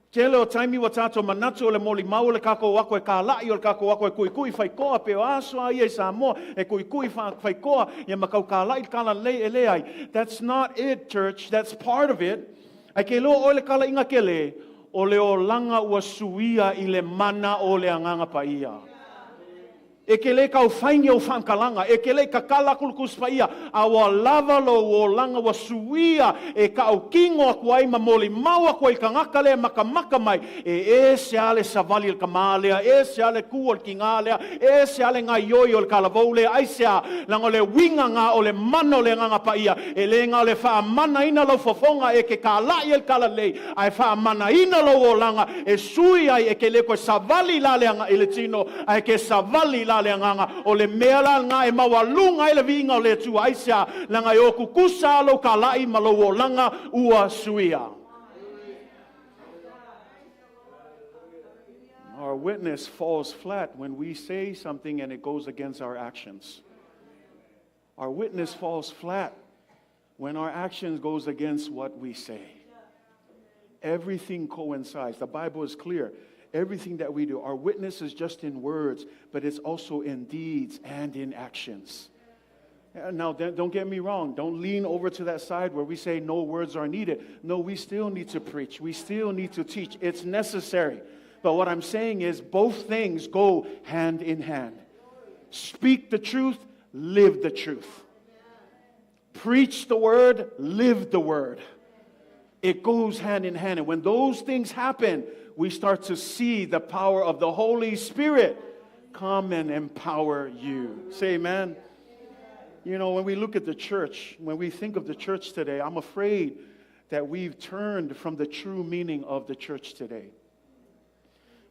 Tele o taimi wa tātou manatu o le moli mau le kako wako e ka lai o le kako wako e kui kui whaikoa pe o aso a ia i Samoa e kui kui whaikoa ia makau ka lai kala lei e leai. That's not it, church. That's part of it. Ai ke loa o le kala inga kele o le o langa ua suia i le mana o le anganga pa ia. E ke le kau whaingi o whankalanga, e ke le kakala kulukus pa ia, a wa lava lo o langa wa suia, e ka au kingo aku ai ma moli mau aku ai kangaka le maka maka mai, e e se ale savali el kamalea, e se ale ku o le kingalea, e se ale ngai yoi o le kalavaulea, ai se a langa le winga ngā o le mana o le nganga pa ia, e le ngā le wha mana ina lau fofonga e ke ka lai el kala lei, ai wha mana ina lau o langa, e sui ai e ke le koe savali la le anga i le tino, ai ke savali la le nganga o le mea la ngā e mawalunga e le vinga o le tua aisa langa e o kukusa lo ka lai ma lo o langa ua suia. Our witness falls flat when we say something and it goes against our actions. Our witness falls flat when our actions goes against what we say. Everything coincides. The Bible is clear. Everything that we do, our witness is just in words, but it's also in deeds and in actions. Now, don't get me wrong. Don't lean over to that side where we say no words are needed. No, we still need to preach. We still need to teach. It's necessary. But what I'm saying is both things go hand in hand. Speak the truth, live the truth. Preach the word, live the word. It goes hand in hand. And when those things happen, we start to see the power of the Holy Spirit come and empower you. Say amen. You know, when we look at the church, when we think of the church today, I'm afraid that we've turned from the true meaning of the church today.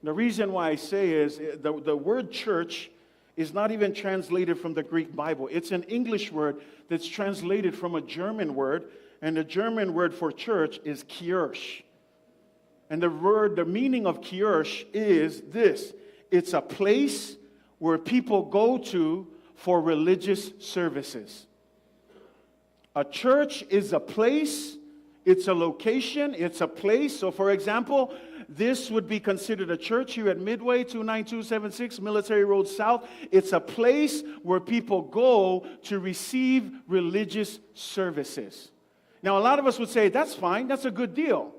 The reason why I say is the word church is not even translated from the Greek Bible. It's an English word that's translated from a German word, and the German word for church is Kirche. And the meaning of Kirche is this. It's a place where people go to for religious services. A church is a place, it's a location, it's a place. So for example, this would be considered a church here at Midway, 29276 Military Road South. It's a place where people go to receive religious services. Now, a lot of us would say, that's fine, that's a good deal.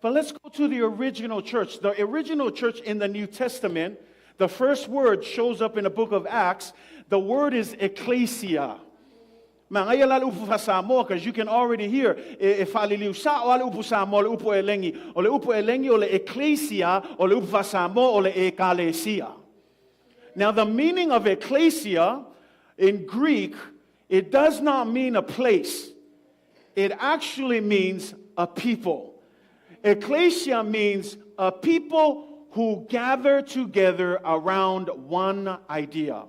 But let's go to the original church. The original church in the New Testament, the first word shows up in the book of Acts. The word is ecclesia. Because you can already hear, e whaliliu sa o ale upu Samoa le upu elengi. O le upu elengi o le ecclesia, o le upu fa Samoa o le ekalesia. Now the meaning of ecclesia in Greek, it does not mean a place. It actually means a people. Ecclesia means a people who gather together around one idea.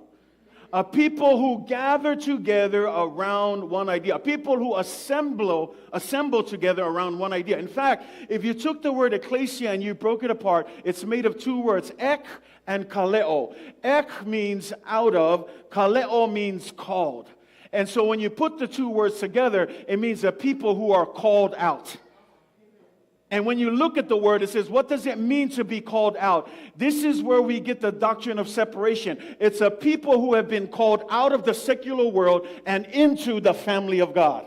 A people who gather together around one idea. A people who assemble, assemble together around one idea. In fact, if you took the word ecclesia and you broke it apart, it's made of two words, ek and kaleo. Ek means out of, kaleo means called. And so when you put the two words together, it means a people who are called out. And when you look at the word, it says, what does it mean to be called out? This is where we get the doctrine of separation. It's a people who have been called out of the secular world and into the family of God.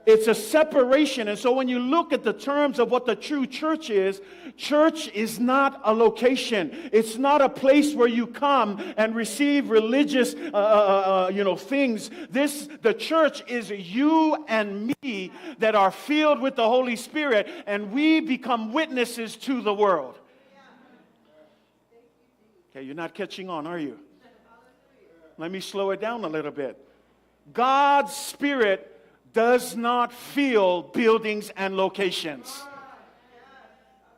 It's a separation. And so when you look at the terms of what the true church is not a location. It's not a place where you come and receive religious, things. The church is you and me that are filled with the Holy Spirit, and we become witnesses to the world. Okay, you're not catching on, are you? Let me slow it down a little bit. God's Spirit does not fill buildings and locations.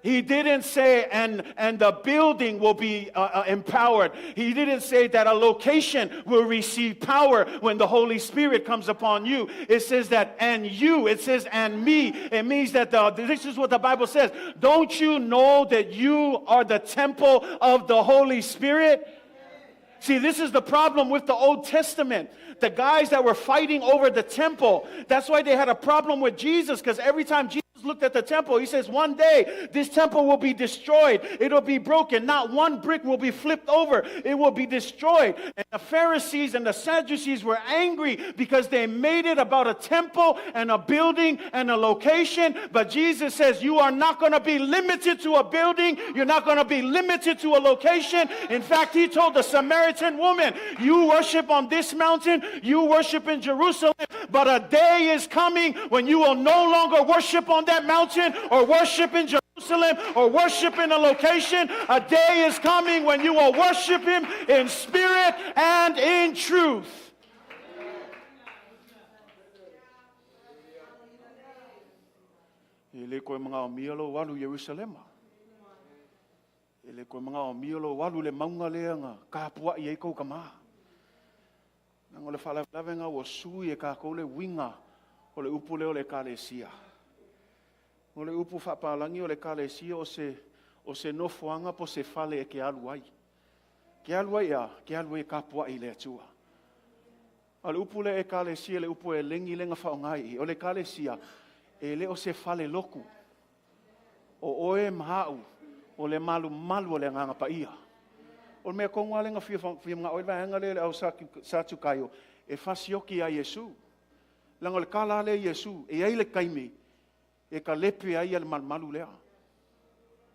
He didn't say, and the building will be empowered. He didn't say that a location will receive power when the Holy Spirit comes upon you. It says that, and you. It says, and me. It means that this is what the Bible says. Don't you know that you are the temple of the Holy Spirit? See, this is the problem with the Old Testament. The guys that were fighting over the temple, that's why they had a problem with Jesus, because every time Jesus looked at the temple, he says, one day this temple will be destroyed. It'll be broken. Not one brick will be flipped over. It will be destroyed. And the Pharisees and the Sadducees were angry because they made it about a temple and a building and a location. But Jesus says, you are not going to be limited to a building. You're not going to be limited to a location. In fact, he told the Samaritan woman, you worship on this mountain, you worship in Jerusalem, but a day is coming when you will no longer worship on that mountain or worship in Jerusalem or worship in a location. A day is coming when you will worship him in spirit and in truth. E le koe mga o mia lo walu Jerusalema. E le koe mga o mia lo walu le maunga lea nga kapua i e kou ka maha. Nanga o le whaalavelave ua sui e kākou le winga o le upu lea o le ekalesia. O le upu whaapalangi o le ekalesia o se nofoanga po se fale e ke alu ai. Ke alu ai a, ke alu ai e kapua i le atua. A le upu le ekalesia le upu e lengi lenga whaongai i. O le ekalesia e le o se fale loku. O oe mahau o le malu malu o le nganga paia. O le mea konga lenga fia mga oe vaenga le le au satukaio e fasioki a Yesu. Langa le kala le Yesu e ai le kaimi e ka lepe ai le malumalu lea.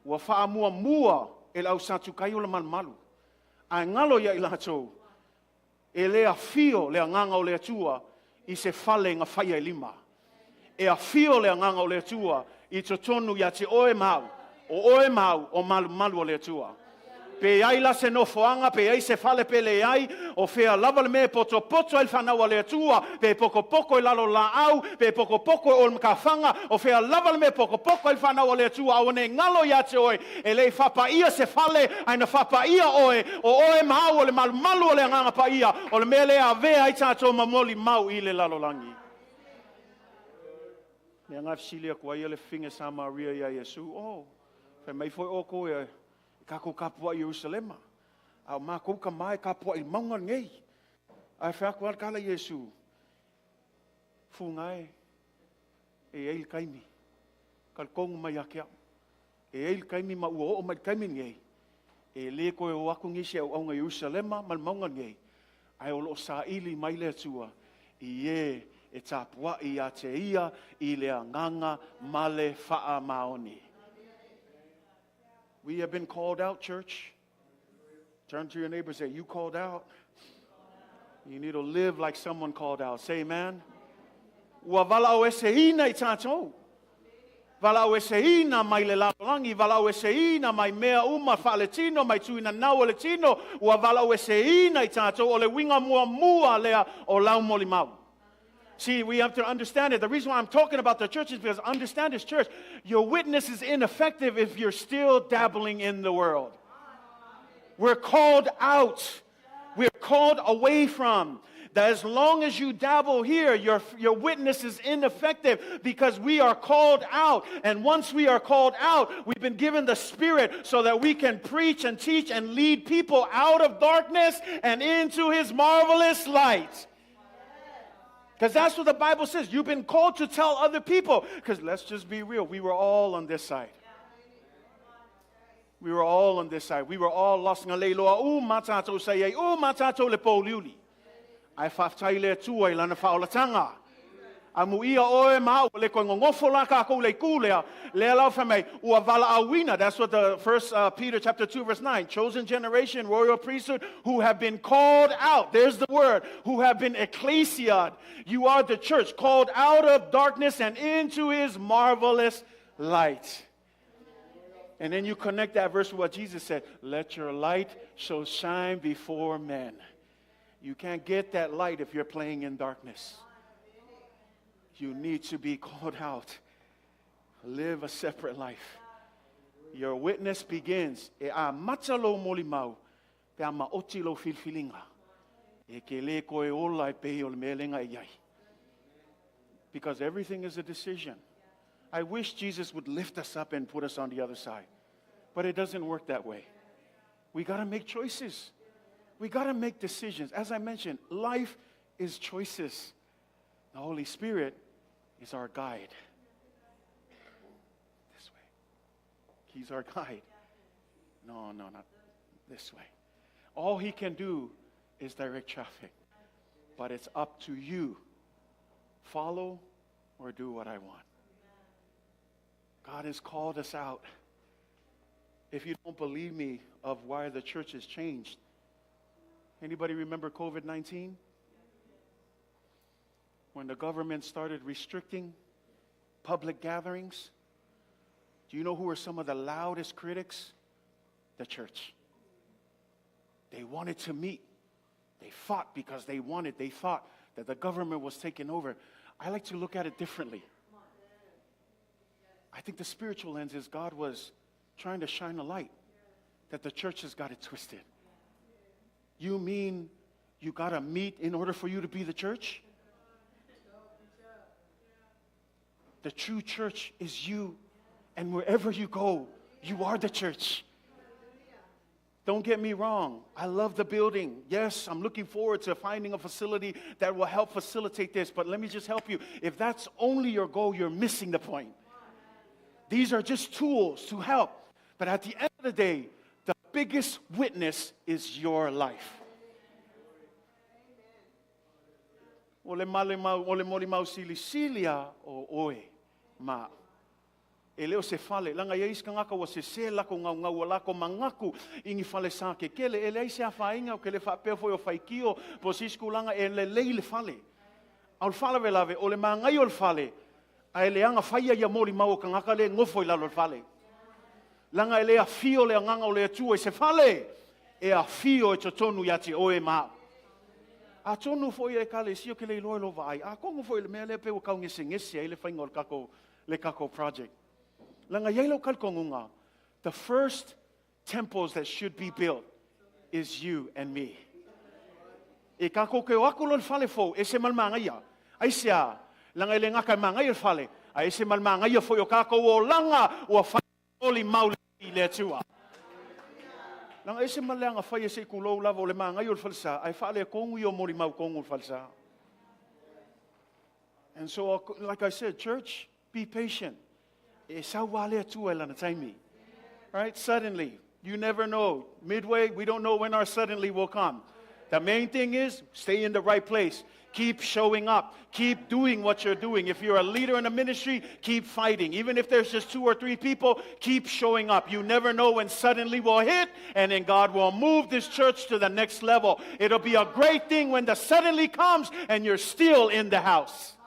Ua whaamua mua e le au satukaio le malumalu. A ngalo ia i lātou e le afio le anganga o le atua i se fale nga whaia e lima. E afio le anganga o le atua i totonu ia te oe mau, o oe mau o malumalu o le atua. Pe ai la se nofoanga, pe ai se fale pe le ai, o fea lava le mea poto poto ai le whanau a le atua, pe poko poko i lalo la au, pe poko poko o le makawhanga, o fea lava le mea poko poko ai le whanau a le atua, au ne ngalo ia te oe, e le whapaia se fale, ai na whapaia oe, o oe mau o le malu malu o le anganga paia, o le mea le avea ai tātou mamoli mau i le lalo langi. Mea ngā fisilia kua ia le finge Samaria ia Yesu, oh, whai mai foi o koe, Kako kapua i Jerusalema. A o mākou ka mai kapua i maunga nei. A e whaku al kala Yesu. Funga e. E eil kaimi. Kal kongu mai ake au. E eil kaimi ma ua o mai kaimi nei. E le koe o aku ngisi au aunga Jerusalema mal maunga nei. Ai o lo sa ili mai le atua. I e e tāpua i a te ia i le anganga male whaa maoni. We have been called out, church. Turn to your neighbor and say, you called out. You need to live like someone called out. Say amen. Ua wala o ese ina i tātou. Wala o ese ina mai le lalangi. Wala o ese ina mai mea uma wha le tino, mai tuina nau o le tino. Ua wala o ese ina i tātou. O le winga mua mua lea o lau moli mau. See, we have to understand it. The reason why I'm talking about the church is because understand this church. Your witness is ineffective if you're still dabbling in the world. We're called out. We're called away from. That as long as you dabble here, your witness is ineffective because we are called out. And once we are called out, we've been given the Spirit so that we can preach and teach and lead people out of darkness and into His marvelous light. Because that's what the Bible says. You've been called to tell other people. Because let's just be real. We were all on this side. We were all on this side. We were all lost. Nga leiloa, u matatou sa iai, u matatou le pōliuli. Ae faafetai i le Atua i lana faaolatanga. Amuia oe ma au, le koe gogofo la kākou le itu lea, lea la fai mai, ua valaauina. That's what the first Peter chapter 2 verse 9, chosen generation, royal priesthood, who have been called out. There's the word, who have been ecclesiad. You are the church, called out of darkness and into his marvelous light. And then you connect that verse with what Jesus said, let your light so shine before men. You can't get that light if you're playing in darkness. You need to be called out. Live a separate life. Your witness begins. E amata lou molimau, pe a maoti lou filifiliga. E ke le koe ola e pei o le mea lenga e iai. Because everything is a decision. I wish Jesus would lift us up and put us on the other side. But it doesn't work that way. We got to make choices. We got to make decisions. As I mentioned, life is choices. The Holy Spirit is our guide. This way. He's our guide. No, no, not this way. All he can do is direct traffic. But it's up to you. Follow or do what I want. God has called us out. If you don't believe me of why the church has changed, anybody remember COVID-19? When the government started restricting public gatherings, do you know who were some of the loudest critics? The church. They wanted to meet. They fought because they thought that the government was taking over. I like to look at it differently. I think the spiritual lens is God was trying to shine a light that the church has got it twisted. You mean you got to meet in order for you to be the church? The true church is you, and wherever you go, you are the church. Don't get me wrong. I love the building. Yes, I'm looking forward to finding a facility that will help facilitate this, but let me just help you. If that's only your goal, you're missing the point. These are just tools to help. But at the end of the day, the biggest witness is your life. O le male mau, o le moli mau sili silia o oe ma. E leo se fale, langa ia iska ngaka wa se se lako ngau ngau lako mangaku ingi fale sa ke kele, e lei se a whainga o ke le whapea foi o whaikio, po sisku langa e le lei le fale. Au le fale velave, o le mangai o le fale, a e le anga whaia ia moli mau o kangaka le ngofo i lalo le fale. Langa e le a fio le anganga o le atua i se fale, e a fio e totonu ia te oe ma. A tonu foi e kale sio ke le iloa lo vaai. A kongo foi le mea lea pe ua kau ngese ngese ai le whainga o le kako project. Langa iai lau kalkongunga, the first temples that should be built is you and me. E kako ke o aku lo le fale fo, e se malmanga ia. Ai se a, langa e le ngaka e manga ia le fale, a e se malmanga ia fo i o kako o langa ua whai oli mauli i le atua. Langa e se maleanga whai e se kulou lava o le manga ia o le falsa, ai whaale kongu i o mori mau kongu o le falsa. And so, like I said, church, be patient. E sau wale atua e lana taimi. Right? Suddenly, you never know. Midway, we don't know when our suddenly will come. The main thing is, stay in the right place. Keep showing up. Keep doing what you're doing. If you're a leader in a ministry, keep fighting. Even if there's just 2 or 3 people, keep showing up. You never know when suddenly will hit, and then God will move this church to the next level. It'll be a great thing when the suddenly comes and you're still in the house.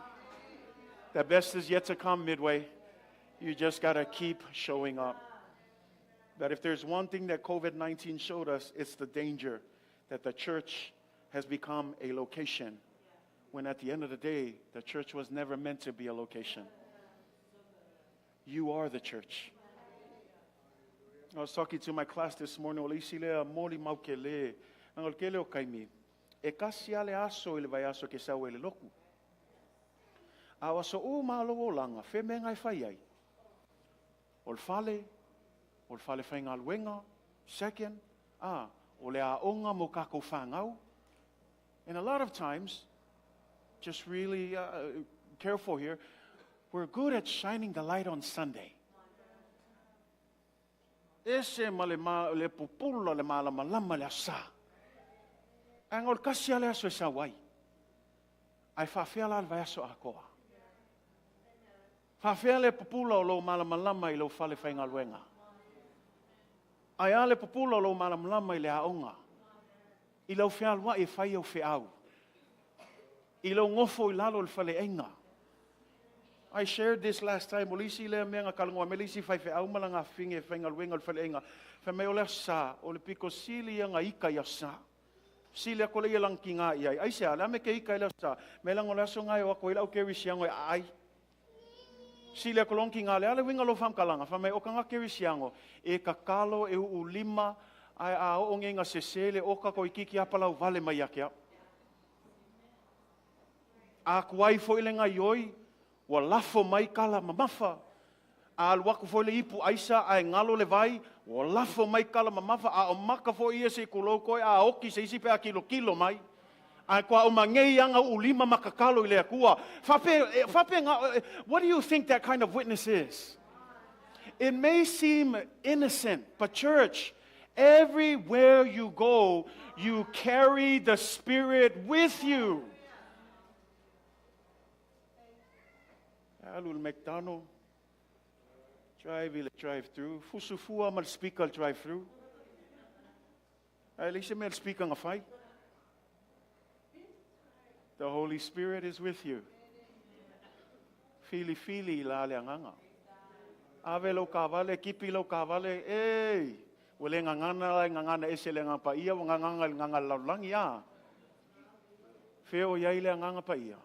The best is yet to come, Midway. You just got to keep showing up. But if there's one thing that COVID-19 showed us, it's the danger that the church has become a location When at the end of the day, the church was never meant to be a location. You are the church. I was talking to my class this morning, o le isi lea moli mau ke le, anga o le kele o kaimi, e kasi ale aso i le vai aso ke sau e le loku. A o aso u malo o langa, fe me ngai fai ai. O le fale, o le fale whai ngā second, o le a onga mo kako whangau. And a lot of times, just really careful here, we're good at shining the light on Sunday. Ese ma le, ma, le pupula le malama lama le asa. Anga o le kasi ale aso e sa wai. Ai whawhea la le vai aso a koa. Whawhea le pupula o lo malama lama i lo fale whai ngā Ai ale pupula o lo malama lama i le aonga. I lau whealua e whai au wheau. I lau ngofo i lalo le fale enga. I shared this last time. O lisi lea mea ngā kalangoa, me lisi whai wheau mala ngā finge whai ngā luenga o le fale enga. Whai mei o lea sa, o le piko sili ia ngā ika ia sa. Sili ako le ia lang ki ngā iai. Ai se a, lea me ke ika i lea sa. Me lango lea so ngai o ako i lau keri siango e ai. Sili ako long ki ngā lea le winga lo wham kalanga. Whai mei o ka ngā keri siango. E kakalo e ulima ai a o ngenga sesele o kako i kiki apalau vale mai ake au. A kuai fo ile ngā ioi, ua lafo mai kala mamafa. A alu aku fo le ipu aisa a e ngalo le vai, ua lafo mai kala mamafa. A o maka fo ia se kulou koe, a oki se isi pe a kilo kilo mai. A kua o mangei anga ulima makakalo i le akua. Whape, whape ngā, what do you think that kind of witness is? It may seem innocent, but church, everywhere you go, you carry the Spirit with you. Alu le McDonald, drive i le drive-through, fusufua ma le speaker le drive-through. Ai le se mea le speaker nga whai. The Holy Spirit is with you. Fili fili la le anganga. Ave lo kavale, kipi lo kavale, ei. Ua le ngangana la ngangana ese le nganga pa ia, ua nganganga le nganga laulangi a. Feo iai le nganga pa ia.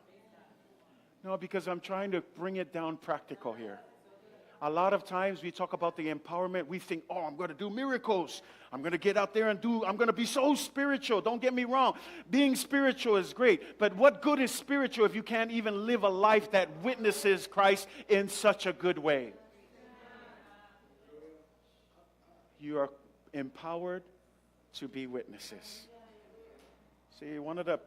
No, because I'm trying to bring it down practical here. A lot of times we talk about the empowerment. We think, oh, I'm going to do miracles. I'm going to get out there and do, I'm going to be so spiritual. Don't get me wrong. Being spiritual is great. But what good is spiritual if you can't even live a life that witnesses Christ in such a good way? You are empowered to be witnesses. See, one of the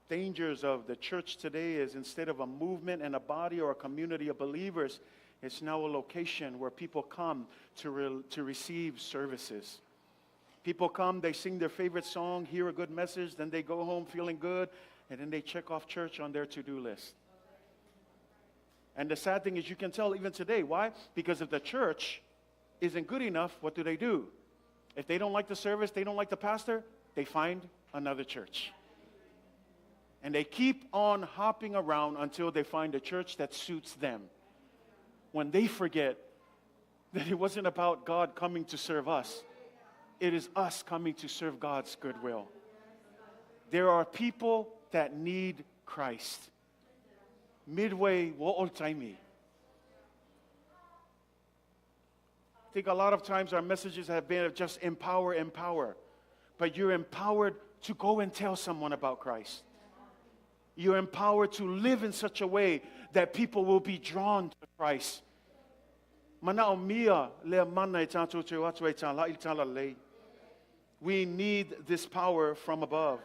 dangers of the church today is instead of a movement and a body or a community of believers, it's now a location where people come to receive services. People come, they sing their favorite song, hear a good message, then they go home feeling good, and then they check off church on their to-do list. And the sad thing is you can tell even today. Why? Because if the church isn't good enough, what do? If they don't like the service, they don't like the pastor, they find another church. And they keep on hopping around until they find a church that suits them. When they forget that it wasn't about God coming to serve us. It is us coming to serve God's goodwill. There are people that need Christ. Midway, wo taimi. I think a lot of times our messages have been of just empower, empower. But you're empowered to go and tell someone about Christ. You're empowered to live in such a way that people will be drawn to Christ. Mana o mia le mana e tātou te atu e tā la i tā la lei. We need this power from above.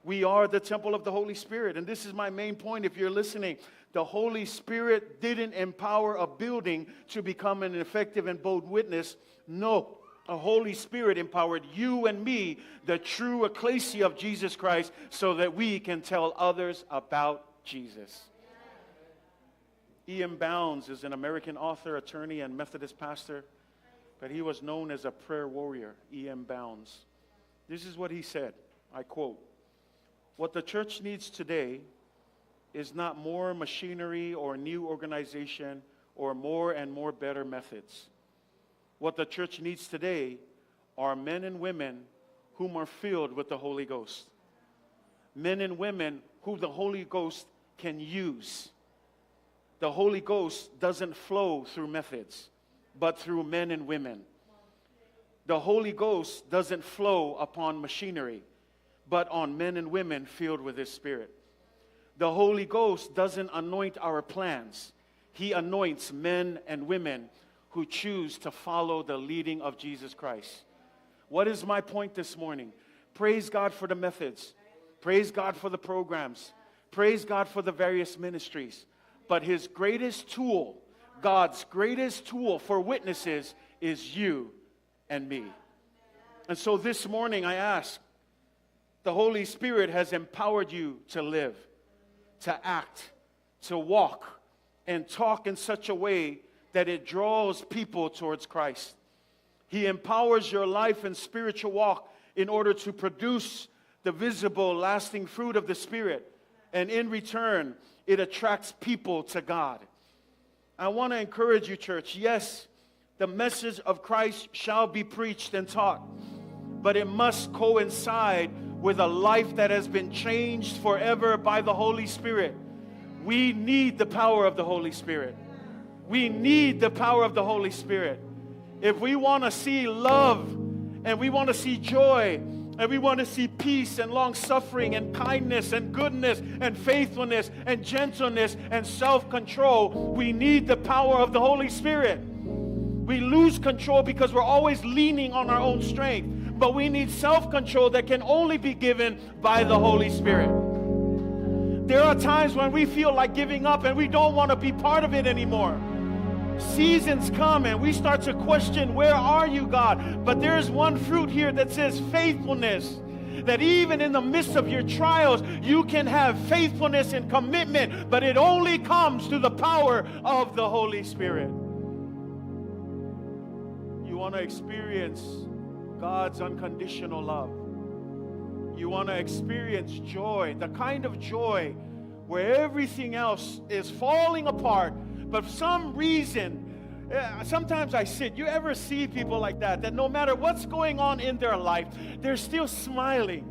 We are the temple of the Holy Spirit. And this is my main point if you're listening. The Holy Spirit didn't empower a building to become an effective and bold witness. No, the Holy Spirit empowered you and me, the true ecclesia of Jesus Christ, so that we can tell others about Jesus. E.M. Bounds is an American author, attorney, and Methodist pastor, but he was known as a prayer warrior, E.M. Bounds. This is what he said, I quote, "What the church needs today is not more machinery or new organization or more and more better methods. What the church needs today are men and women whom are filled with the Holy Ghost. Men and women who the Holy Ghost can use. The Holy Ghost doesn't flow through methods, but through men and women. The Holy Ghost doesn't flow upon machinery, but on men and women filled with His Spirit. The Holy Ghost doesn't anoint our plans. He anoints men and women who choose to follow the leading of Jesus Christ. What is my point this morning? Praise God for the methods. Praise God for the programs. Praise God for the various ministries. But His greatest tool, God's greatest tool for witnesses, is you and me. And so this morning I ask, the Holy Spirit has empowered you to live, to act, to walk, and talk in such a way that it draws people towards Christ. He empowers your life and spiritual walk in order to produce the visible, lasting fruit of the Spirit. And in return, it attracts people to God. I want to encourage you, church. Yes, the message of Christ shall be preached and taught, but it must coincide with a life that has been changed forever by the Holy Spirit. We need the power of the Holy Spirit. We need the power of the Holy Spirit. If we want to see love, and we want to see joy, and we want to see peace and long-suffering and kindness and goodness and faithfulness and gentleness and self-control, we need the power of the Holy Spirit. We lose control because we're always leaning on our own strength. But we need self-control that can only be given by the Holy Spirit. There are times when we feel like giving up and we don't want to be part of it anymore. Seasons come and we start to question, where are you, God? But there's one fruit here that says faithfulness. That even in the midst of your trials, you can have faithfulness and commitment, but it only comes through the power of the Holy Spirit. You want to experience God's unconditional love. You want to experience joy, the kind of joy where everything else is falling apart, but for some reason, sometimes I sit, you ever see people like that, that no matter what's going on in their life, they're still smiling.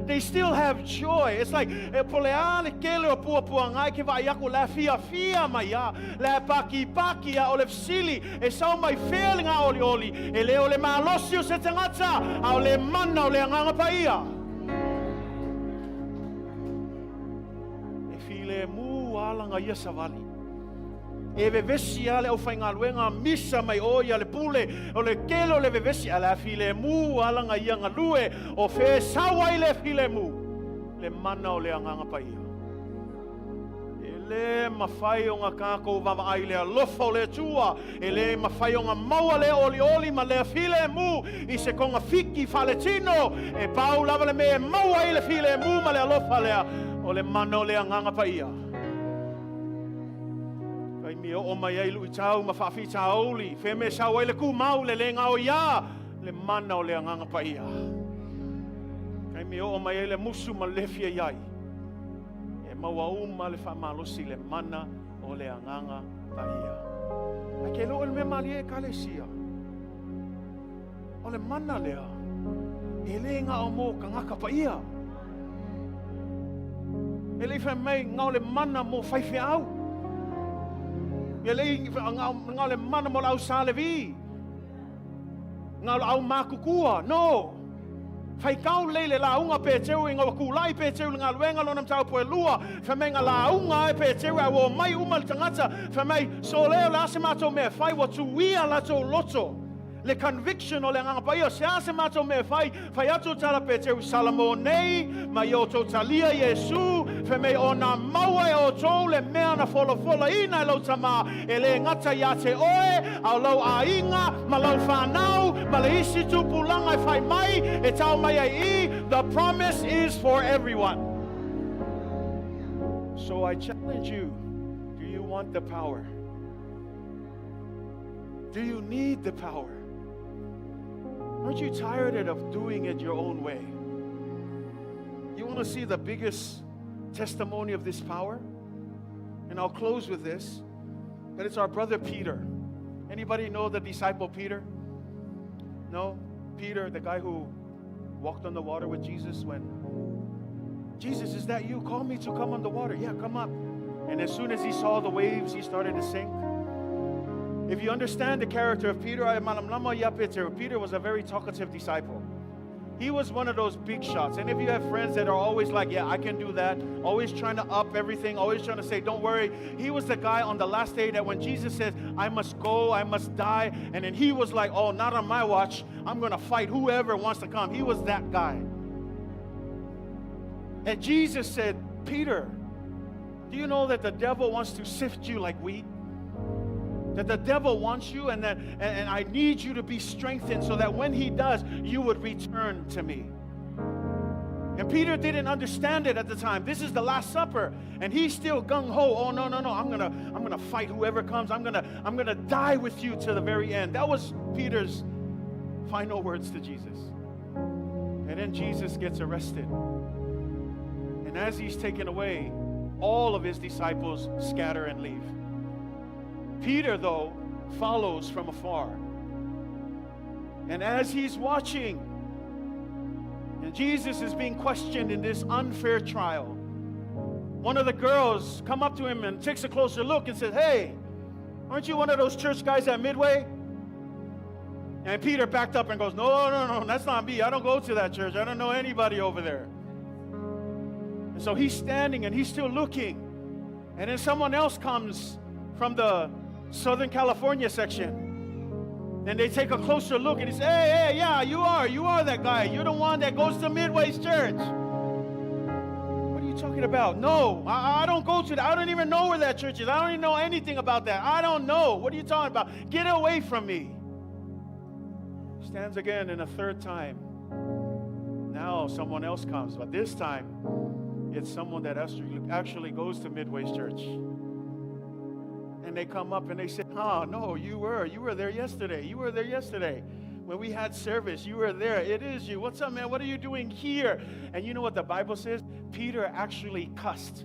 They still have joy. It's like, po le a le kele o pua pua ngai ke vai aku la fia fia mai a, la paki paki a o le fsili, e sau mai fea le ngā oli oli, e le o le malosi o se tangata, a o le mana o le anganga paia. E file mu alanga ia savali. E vevesi ale au whaingaluenga misa mai o ia le pule o le kele o le vevesi ala a file mu alanga ia ngalue o fe sawa i le file mu le mana o le anganga paia. E le mawhai o ngā kākou wawa ai le alofa o le tua, e le mawhai o ngā maua le oli oli ma le file mu i se konga fiki whaletino e pau lava le me e maua i le file mu ma le alofa lea o le mana o le anganga paia. Kai mi o mai ai lui tau ma whawhi tāoli, whe me sau ai le ku mau le le ngao ia, le mana o le anganga paia. Kai mi o mai ai le musu ma lewhia iai. E maua uma le whamalosi le mana o le anganga paia. A ke lo el me malie e kalesia. O le mana lea, e le ngao mō ka ngaka paia. E le whai mai ngao le mana mō whaiwhe au. Ia le ngao le mana mo lau sa le vi. Ngao au makukua. No. Whai kau leile la unga pe teu i ngau kulai pe teu le ngā luenga lona mtau poe lua. Whai mai ngā la unga e pe teu au o mai uma le tangata. Whai mai so leo le ase mātou mea whai wa tuia la tō loto. Le conviction o le nganga paia se ase mātou mea whai, whai atu tala pe teu Salamo nei, mai o tō talia Iesu, whai mei o nā maua e o tō le mea na wholofola ina e lau tama, e le ngata ia te oe, au lau a inga, ma lau whanau, ma le isi tupulanga e whai mai, e tau mai ai i, the promise is for everyone. So I challenge you, do you want the power? Do you need the power? Aren't you tired of doing it your own way? You want to see the biggest testimony of this power? And I'll close with this, but it's our brother Peter. Anybody know the disciple Peter? No? Peter, the guy who walked on the water with Jesus when Jesus, is that you? Call me to come on the water. Yeah, come up. And as soon as he saw the waves, he started to sink. If you understand the character of Peter, Peter was a very talkative disciple. He was one of those big shots. And if you have friends that are always like, yeah, I can do that, always trying to up everything, always trying to say, don't worry. He was the guy on the last day that when Jesus says, I must go, I must die. And then he was like, oh, not on my watch. I'm going to fight whoever wants to come. He was that guy. And Jesus said, Peter, do you know that the devil wants to sift you like wheat? That the devil wants you, and that and I need you to be strengthened so that when he does, you would return to me. And Peter didn't understand it at the time. This is the Last Supper, and he's still gung-ho. Oh, no, no, no, I'm gonna fight whoever comes. I'm gonna die with you to the very end. That was Peter's final words to Jesus. And then Jesus gets arrested. And as he's taken away, all of his disciples scatter and leave. Peter, though, follows from afar. And as he's watching, and Jesus is being questioned in this unfair trial, one of the girls come up to him and takes a closer look and says, hey, aren't you one of those church guys at Midway? And Peter backed up and goes, no, no, no, that's not me. I don't go to that church. I don't know anybody over there. And so he's standing and he's still looking. And then someone else comes from the Southern California section. And they take a closer look and he says, hey, hey, yeah, you are that guy. You're the one that goes to Midway's church. What are you talking about? No, I don't go to that. I don't even know where that church is. I don't even know anything about that. I don't know. What are you talking about? Get away from me. Stands again and a third time. Now someone else comes, but this time it's someone that actually goes to Midway's church. And they come up and they say, oh, no, you were there yesterday. You were there yesterday. When we had service, you were there. It is you. What's up, man? What are you doing here? And you know what the Bible says? Peter actually cussed.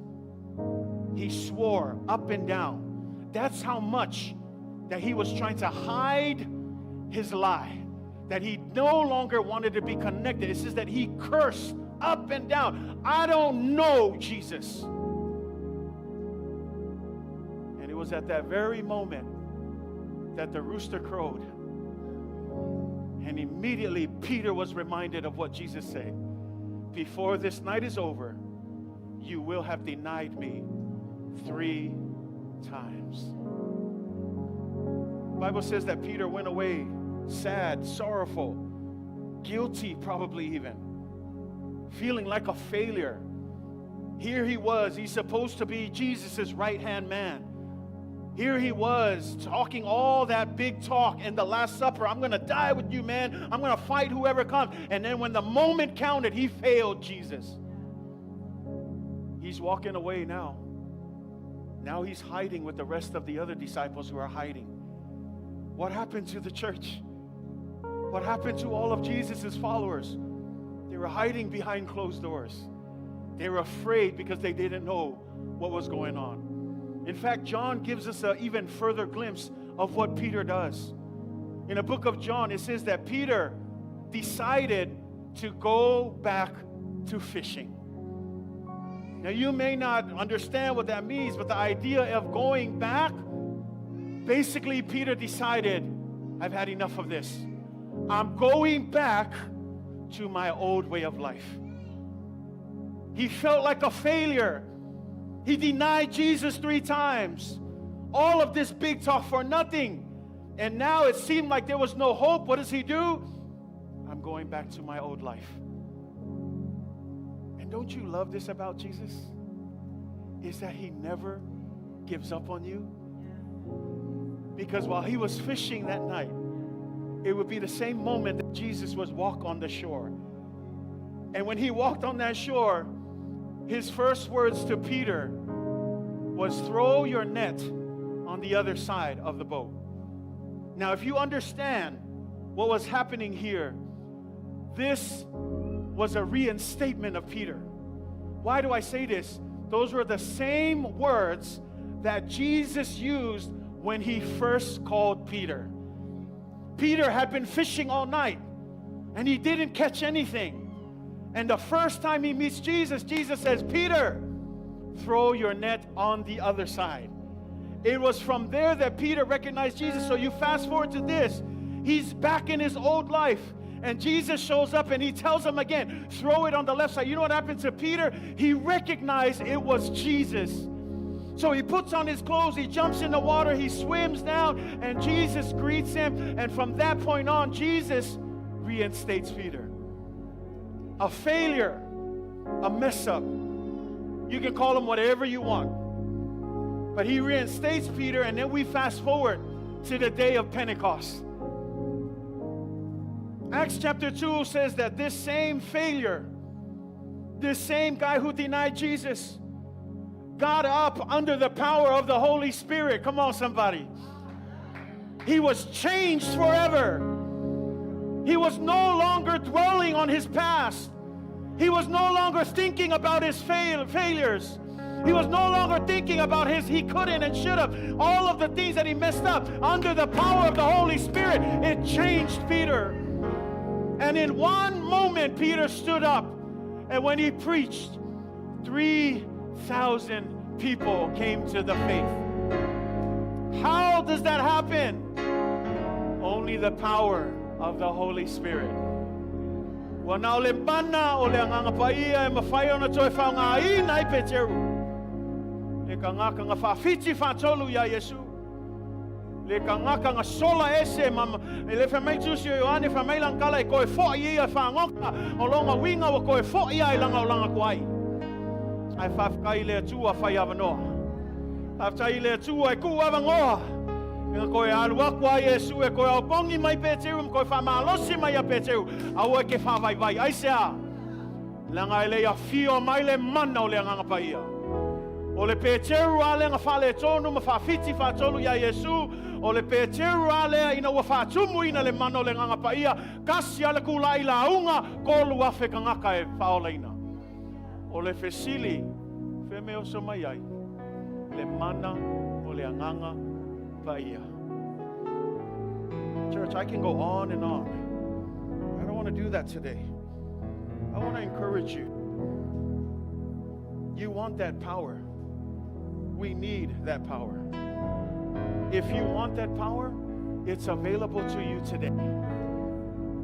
He swore up and down. That's how much that he was trying to hide his lie, that he no longer wanted to be connected. It says that he cursed up and down. I don't know Jesus. And it was at that very moment that the rooster crowed. And immediately Peter was reminded of what Jesus said. Before this night is over, you will have denied me 3 times. The Bible says that Peter went away sad, sorrowful, guilty probably even, feeling like a failure. Here he was, he's supposed to be Jesus' right-hand man. Here he was talking all that big talk in the Last Supper. I'm going to die with you, man. I'm going to fight whoever comes. And then when the moment counted, he failed Jesus. He's walking away now. Now he's hiding with the rest of the other disciples who are hiding. What happened to the church? What happened to all of Jesus' followers? They were hiding behind closed doors. They were afraid because they didn't know what was going on. In fact, John gives us an even further glimpse of what Peter does. In the book of John, it says that Peter decided to go back to fishing. Now, you may not understand what that means, but the idea of going back, basically, Peter decided, I've had enough of this. I'm going back to my old way of life. He felt like a failure. He denied Jesus 3 times. All of this big talk for nothing. And now it seemed like there was no hope. What does he do? I'm going back to my old life. And don't you love this about Jesus? Is that he never gives up on you. Because while he was fishing that night, it would be the same moment that Jesus was walk on the shore. And when he walked on that shore, his first words to Peter was, throw your net on the other side of the boat. Now, if you understand what was happening here, this was a reinstatement of Peter. Why do I say this? Those were the same words that Jesus used when he first called Peter. Peter had been fishing all night, and he didn't catch anything. And the first time he meets Jesus, Jesus says, Peter, throw your net on the other side. It was from there that Peter recognized Jesus. So you fast forward to this. He's back in his old life. And Jesus shows up and he tells him again, throw it on the left side. You know what happened to Peter? He recognized it was Jesus. So he puts on his clothes, he jumps in the water, he swims down, and Jesus greets him. And from that point on, Jesus reinstates Peter. A failure, a mess up. You can call him whatever you want. But he reinstates Peter, and then we fast forward to the day of Pentecost. Acts chapter 2 says that this same failure, this same guy who denied Jesus, got up under the power of the Holy Spirit. Come on, somebody. He was changed forever. He was no longer dwelling on his past. He was no longer thinking about his failures. He was no longer thinking about his he couldn't and should have. All of the things that he messed up under the power of the Holy Spirit, it changed Peter. And in one moment, Peter stood up. And when he preached, 3,000 people came to the faith. How does that happen? Only the power of the Holy Spirit. Ua na o le mana o le Agaga Paia e mafai ona toe faaaogaina ai Peteru. Le tagata na faafiti faatolu iā Iesu. Le tagata na sola ese ma e le fai mai Tusi o Ioane fai mai lana tala e toe fo'i ia e faagoga o lona uiga ua toe fo'i lava i lana olaga tuai. Ae faafetai i le Atua fai avanoa. Faafetai i le Atua e tuu avanoa ina toe alu atu a Iesu e toe aopogi mai Peteru ma toe faamalosi mai ia Peteru, aua e te faavaivai. Aisea? Leaga e le i afio mai le mana o le Agaga Paia. O le Peteru a lea na faaletonu ma faafiti faatolu iā Iesu, o le Peteru a lea ina ua faatumuina le mana o le Agaga Paia, tasi a le tula'i lauga, 3,000 tagata e faaolaina. O le fesili, fea mea oso mai ai le mana o le Agaga Paia? Church, I can go on and on. I don't want to do that today. I want to encourage you. You want that power. We need that power. If you want that power, it's available to you today.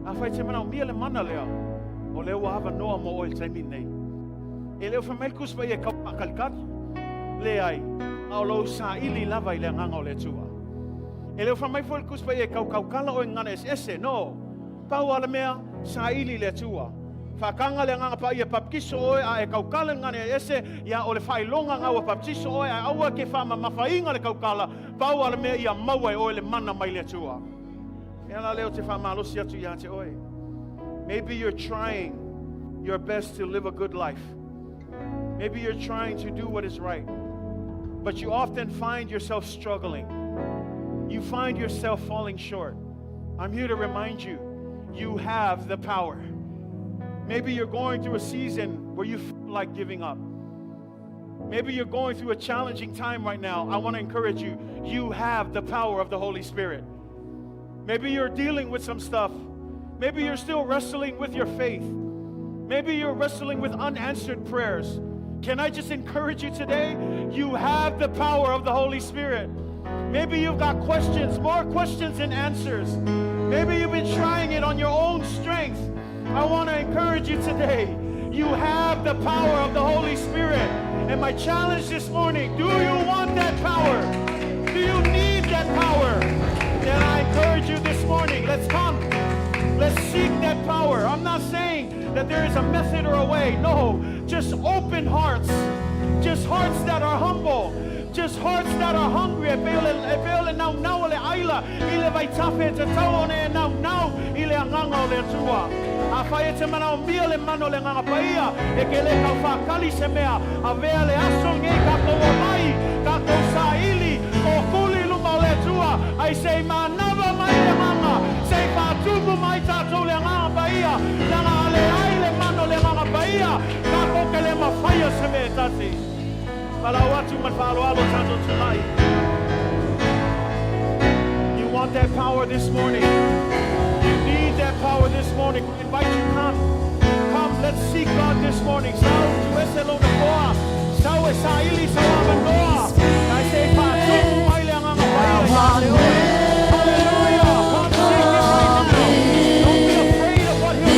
Afai e te manaomia le mana lea, o lea ua avanoa mo oe i le taimi lenei. E le o fai mai le Tusi Paia e kau faakalikali. Leai, a o lou saili lava i le Agaga o le Atua. E le o fai mai foi le Tusi Paia e kau kaukala oe i gagana eseese. No. Pau lava le mea, saili i le Atua. Faataga le Agaga Paia e papatiso oe a e tautala i le gagana eseese, ia o le faailoga na ua papatiso oe ae aua e te faamamafaina le tautala, pau lava le mea ia maua e oe le mana mai le Atua. Mea la lea ou te faamalosi atu ia te oe. Maybe you're trying your best to live a good life. Maybe you're trying to do what is right. But you often find yourself struggling. You find yourself falling short. I'm here to remind you, you have the power. Maybe you're going through a season where you feel like giving up. Maybe you're going through a challenging time right now. I want to encourage you. You have the power of the Holy Spirit. Maybe you're dealing with some stuff. Maybe you're still wrestling with your faith. Maybe you're wrestling with unanswered prayers. Can I just encourage you today? You have the power of the Holy Spirit. Maybe you've got questions, more questions than answers. Maybe you've been trying it on your own strength. I want to encourage you today. You have the power of the Holy Spirit. And my challenge this morning, do you want that power? Do you need that power? Then I encourage you this morning, let's come. Let's seek that power. I'm not saying that there is a method or a way. No, just open hearts. Just hearts that are humble. Just hearts that are hungry. E pei o le, e pei o le naunau o le ʻaila i le vaitafe e tatau ona e naunau i le Agaga o le Atua. Afai e te manaomia le mana o le Agaga Paia, e ke lē kau faakali se mea, avea le aso lenei tatou omai, tatou saili, tootuli i luma o le Atua, ai se i manava mai le Agaga, se i faatumu mai tatou le Agaga Paia, leaga a leai le mana o le Agaga Paia, tatou te le mafaia se mea e tasi. Palau atu ma le faaaloalo tatou tulai. You want that power this morning. You need that power this morning. We invite you, come. Come. Come, let's seek God this morning. Sau tuese lona foa. Sau e saili sau avanoa. Ai se faatumu mai le Agaga Paia ia te oe. Hallelujah. Come seek him right now. Don't be afraid of what he'll do.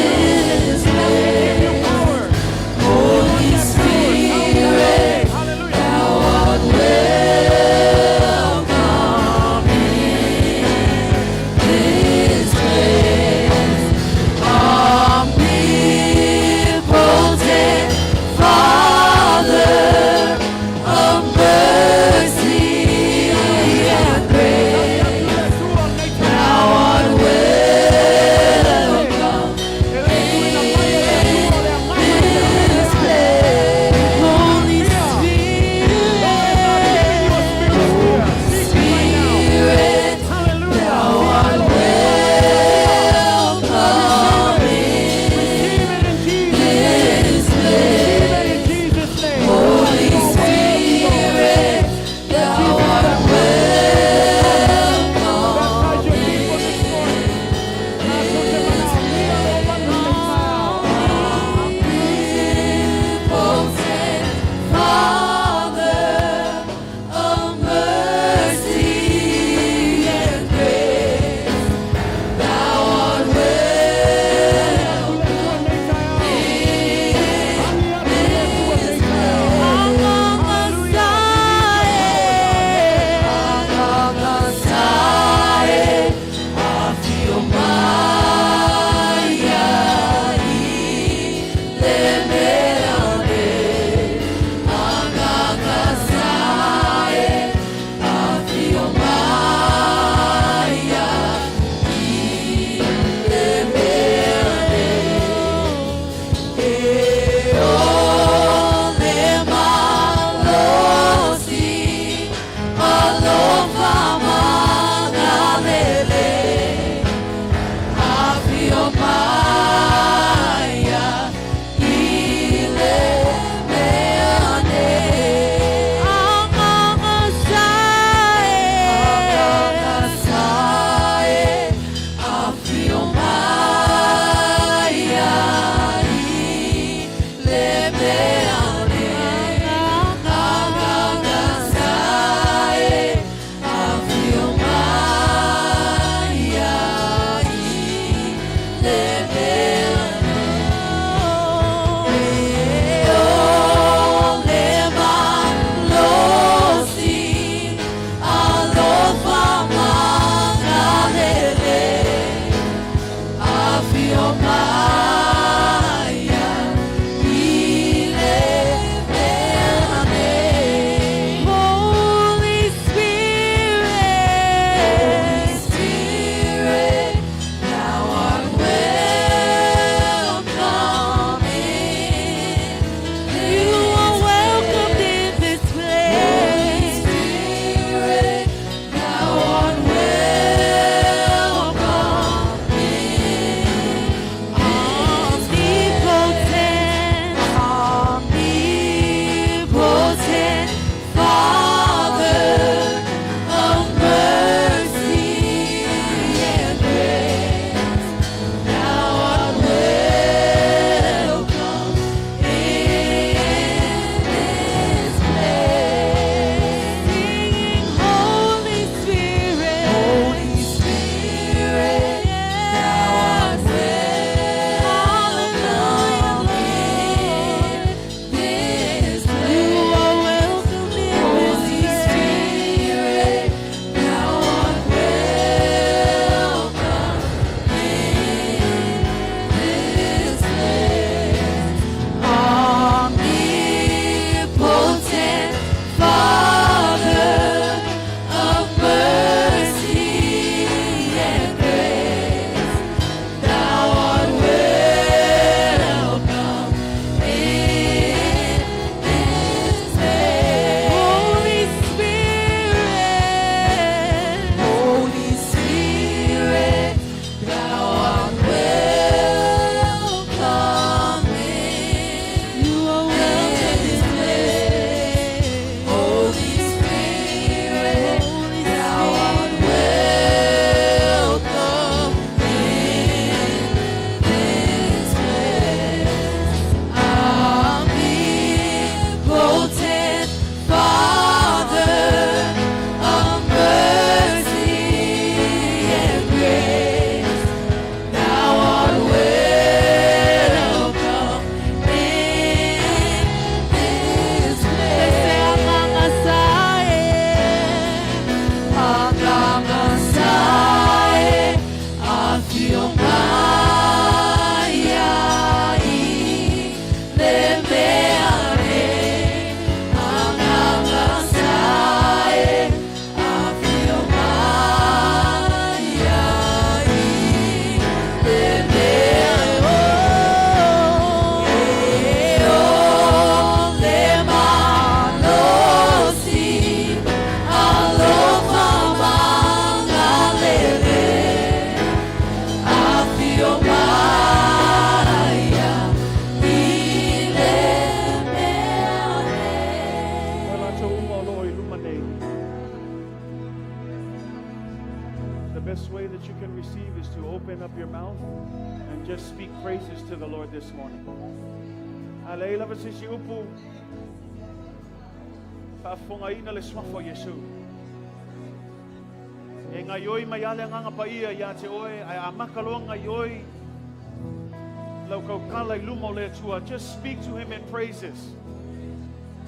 He wants to give you power. Holy Spirit, Hallelujah. thou art welcome in this place. Omnipotent Father of mercy. best way that you can receive is to open up your mouth and just speak praises to the Lord this morning. A leai lava se isi upu, faafofogaina le suafa o Iesu. E gaoioi mai lava le Agaga Paia ia te oe, ae amata loa gaoioi lau tautala i luma o le Atua. Just speak to him in praises.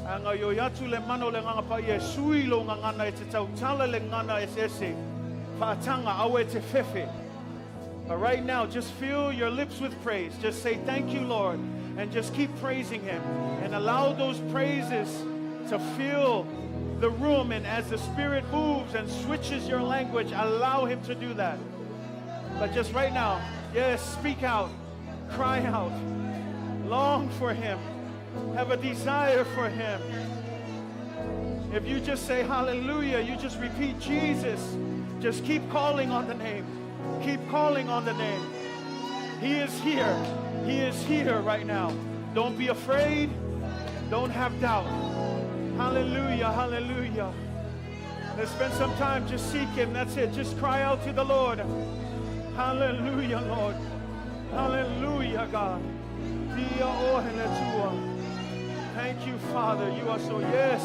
A gaoioi atu le mana o le Agaga Paia e sui lou gagana e te tautala i le gagana eseese, faataga, aua e te fefe. But right now, just fill your lips with praise. Just say, "Thank you, Lord." And just keep praising Him. And allow those praises to fill the room. And as the Spirit moves and switches your language, allow Him to do that. But just right now, yes, speak out, cry out, long for Him, have a desire for Him. If you just say hallelujah, you just repeat Jesus. Just keep calling on the name. Keep calling on the name. He is here. He is here right now. Don't be afraid. Don't have doubt. Hallelujah. Hallelujah. Let's spend some time just seek Him. That's it. Just cry out to the Lord. Hallelujah, Lord. Hallelujah, God. Dia oe le Atua. Thank you, Father. You are so, yes.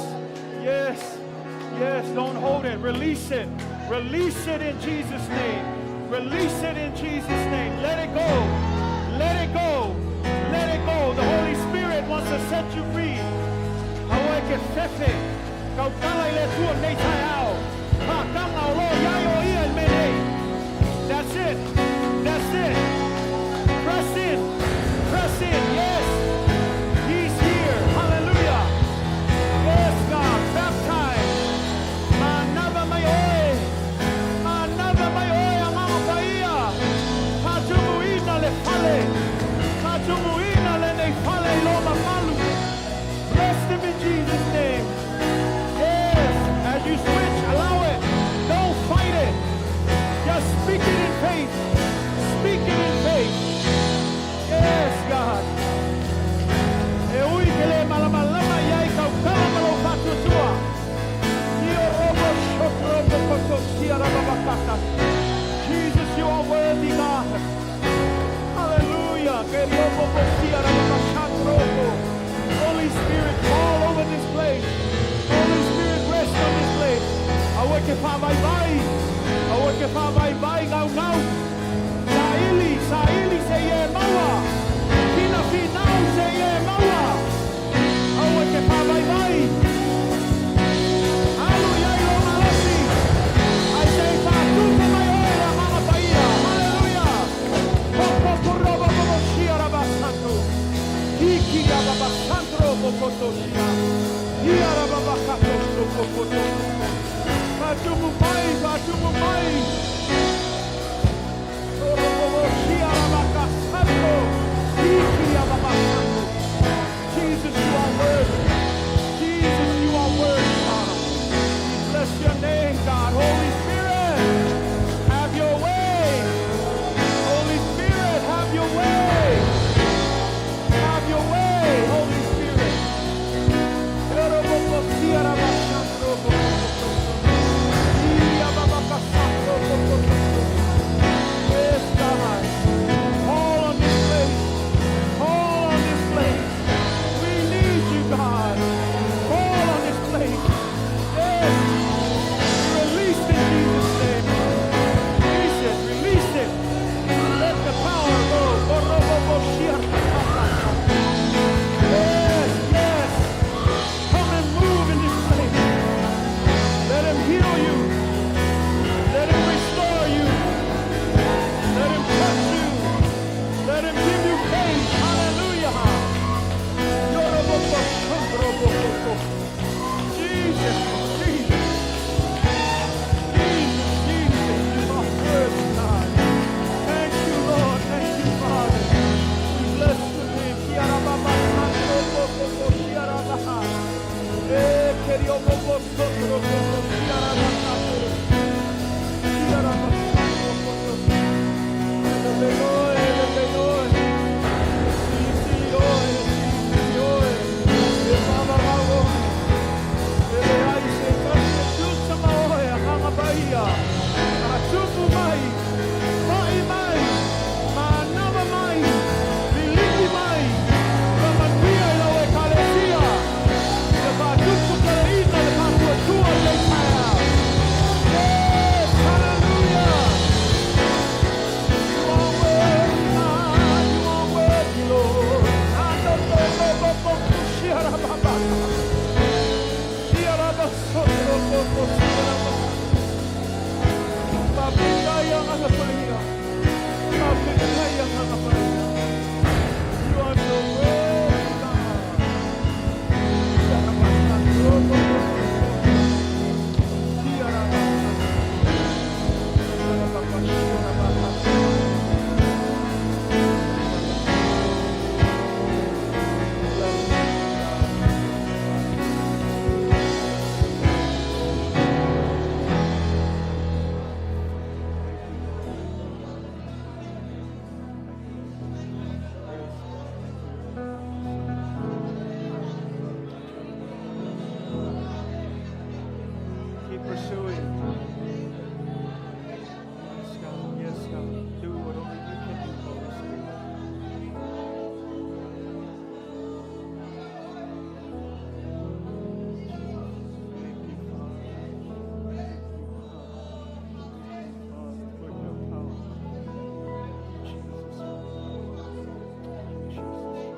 Don't hold it. Release it. Release it in Jesus' name. Release it in Jesus' name. Let it go. Let it go. Let it go. The Holy Spirit wants to set you free. Aua e te fefe. Tautala i le Atua i lenei taeao. Faataga o lo o i ai o ia i le mea nei. That's it. That's it. Press in. Press in. Yes. He's here. Hallelujah. Yes, God. Baptize. Manava mai oe. Manava mai oe Agaga Paia. Faatumuina le fale. Faatumuina lenei fale i lo mamalu. Bless them in Jesus' name. Yes. As you switch, allow it. Don't fight it. Just speak it in faith. Speak it in faith. Yes, God. E ui ke le malamalama i ai tautala ma lou faatuatua. Io robo shokrobo koto sia rababakata. Jesus, you are worthy, God. Hallelujah. Ke robo ko sia rababashatrobo. Holy Spirit, fall over this place. Holy Spirit, rest on this place. Aua e te faavaivai. Aua e te faavaivai gaugau. Saili, saili seia e maua. Finafinau seia e maua. Aua e te faavaivai. Alu i ai lou malosi. Ae se i faatupu mai oe le Agaga Paia. Hallelujah. Koko kurobo bobo sia rabasanto. Hiki rababasantro bokoto sia. Ia rababakato sokokoto. Faatumu mai, faatumu mai. Orobobo sia rabakasanto. Hiki rababasanto. Jesus, you are worthy. Jesus. Agaga Paia. You are so worthy, God. Ia rabasa, oh, oh, oh, oh. Ia rabasa. Ia rabasa, ia rabasa. Bless you, God. Keep pursuing. Yes, God. Yes, God. Do what only you can do, Holy Spirit. Thank you, Father. Thank you, Father, for your power. Jesus. Jesus.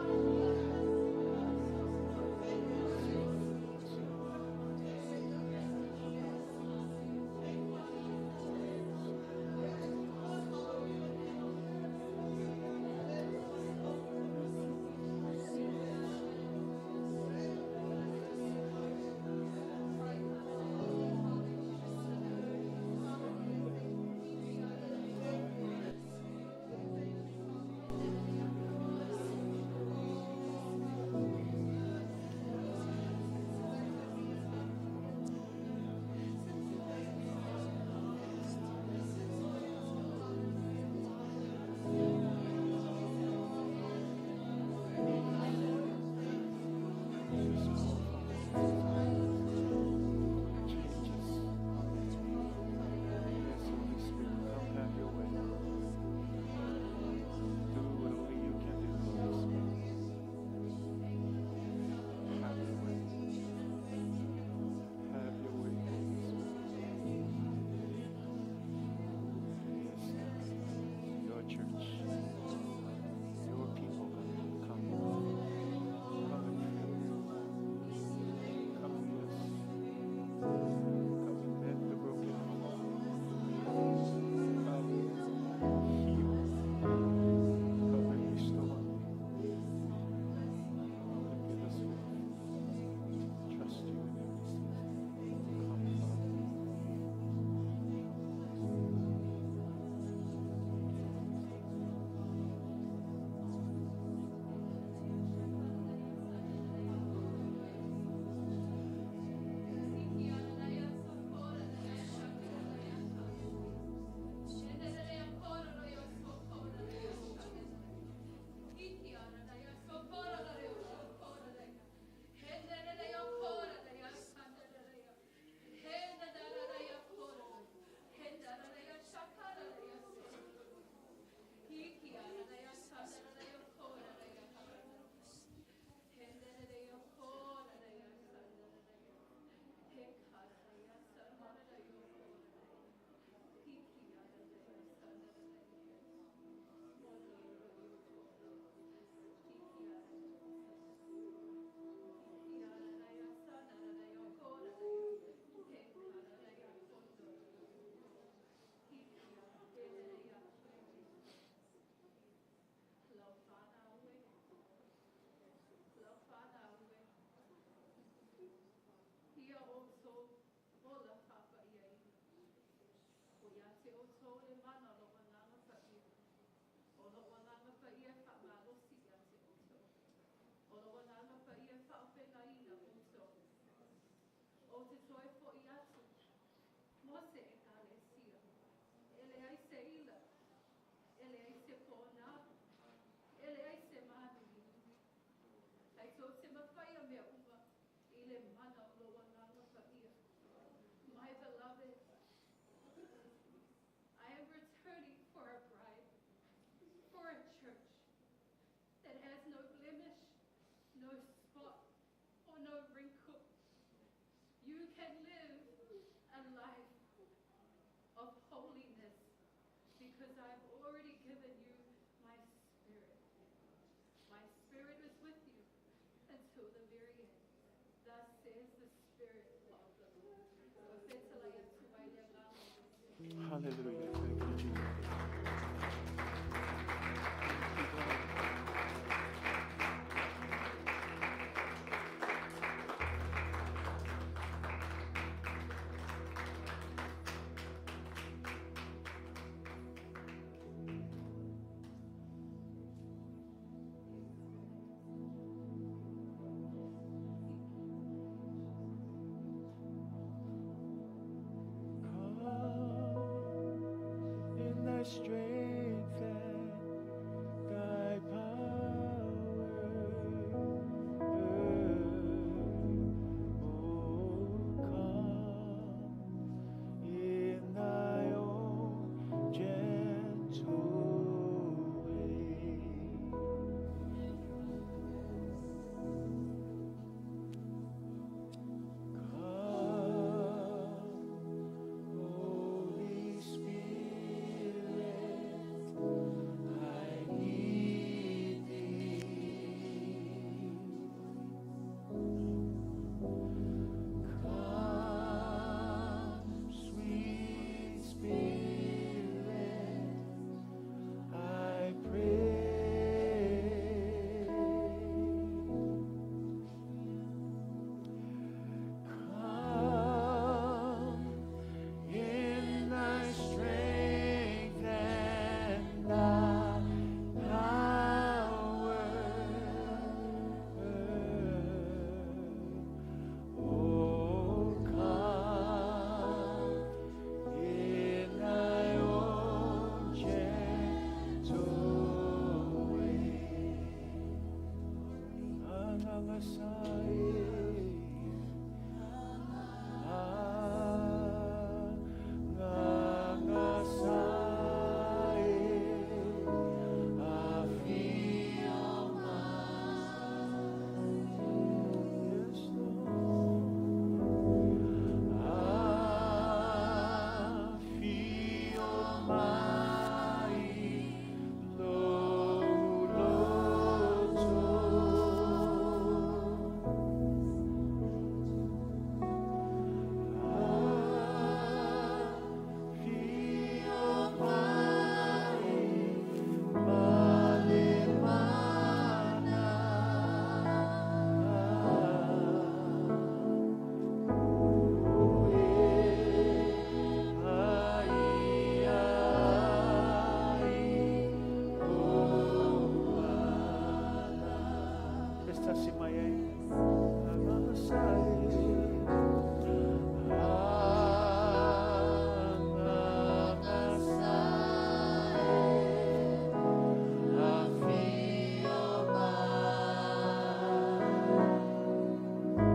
Change us. Yes, Holy Spirit, come have your way. Do what only you can do, Holy Spirit. Have your way. Have your way, Holy Spirit. Yes, God. Your church, your people, God, come. Come and fill. Come and bless. Come and mend the broken heart. Come heal. Come and restore. Come and give us faith. Trust you in every season. Come, Father. My beloved, I am returning for a bride, for a church that has no blemish, no spot, or no wrinkle. You can live a life of holiness because I've already given you my spirit. My spirit is with you until the very end. Thus says the Spirit of the Lord. Hallelujah. Thank you, Jesus. strength and thy power. Oh, come in thy own gentle way. Come, Holy Spirit, I need thee. Come, sweet Spirit, I pray. Come in thy strength and thy power. Oh, come in thy own gentle way. Anangasai.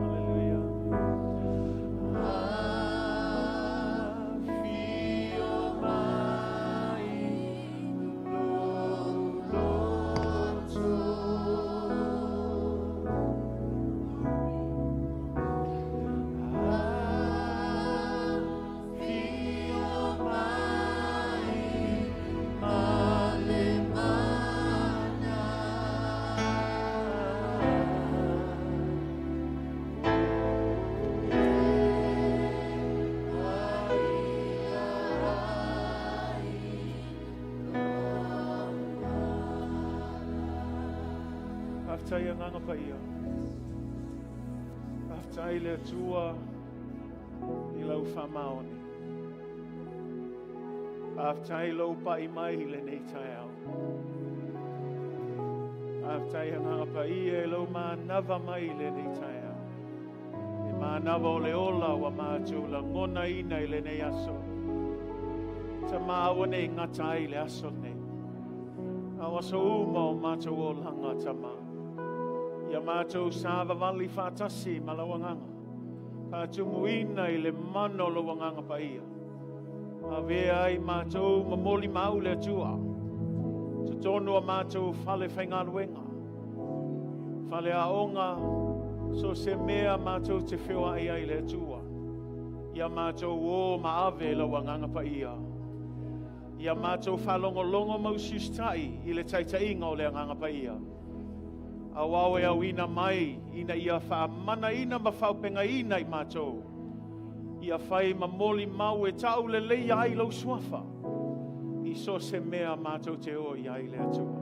Hallelujah. Faafetai agaga paia. Faafetai le Atua i lau faamaoni. Faafetai lou pa'i mai i lenei taeao. Faafetai agaga paia i lou manava mai i lenei taeao. E manava o le ola ua matou lagonaina i lenei aso. Tama aua ne i gata ai le aso lenei. A o aso uma o matou olaga tama. Ia matou savavali faatasi ma lau agaga. Faatumuina i le mana o lou agaga paia. Avea ai matou ma molimau le Atua. Totonu o matou fale faigaluega. Fale aoga, so se mea matou te feoai ai le Atua. Ia matou o ma ave lau agaga paia. Ia matou faalogologo ma usiusitai i le taitaiga o le agaga paia. Auao e auina mai ina ia faamanaina ma faaopegaina i matou. Ia fai ma molimau e tau lelei ai lou suafa. I so se mea matou te o i ai le Atua.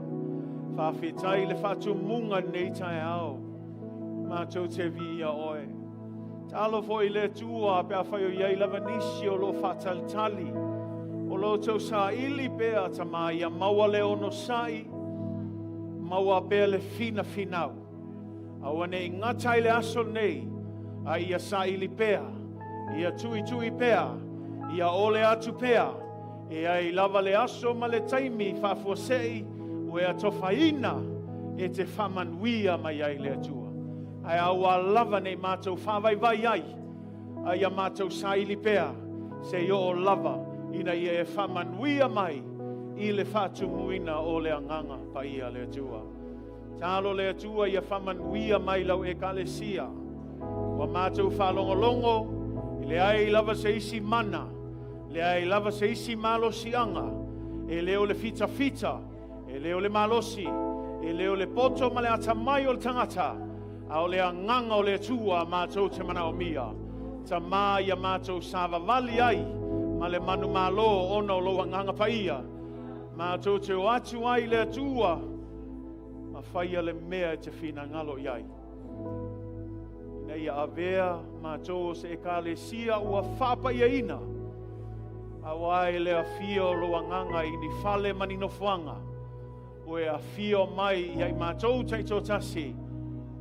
Faafetai le faatumuga nei taeao. Matou te viia oe. Talo foi le Atua pe afai o i ai lava nisi o lo faatalitali. O lo tou saili pea tama ia maua le onosai, maua pea le finafinau. Aua ne i gata i le aso nei, a ia saili pea, ia tuitui pea, ia ole atu pea, E ai lava le aso ma le taimi faafuasei ua e atofaina e te faamanuia mai ai le Atua. Ae aua lava ne i matou faavaivai ai, a ia matou saili pea seia oo lava ina ia e faamanuia mai i le faatumuina o le Agaga Paia a le Atua. Talo le Atua ia faamanuia mai lau Ekalesia. Ua matou faalogologo, e leai lava se isi mana, leai lava se isi malosiaga, e le o le fitafita, e le o le malosi, e le o le poto ma le atamai o le tagata, a o le Agaga o le Atua matou te manaomia. Tama ia matou savavali ai ma le manumalo ona o lou Agaga Paia. Matou te o atu ai i le Atua ma faia le mea e te finagalo i ai. Ina ia avea matou o se Ekalesia ua faapaiaina, aua e le afio o lou Agaga i ni fale ma ni nofoaga, ua e afio mai ia i matou taitoatasi,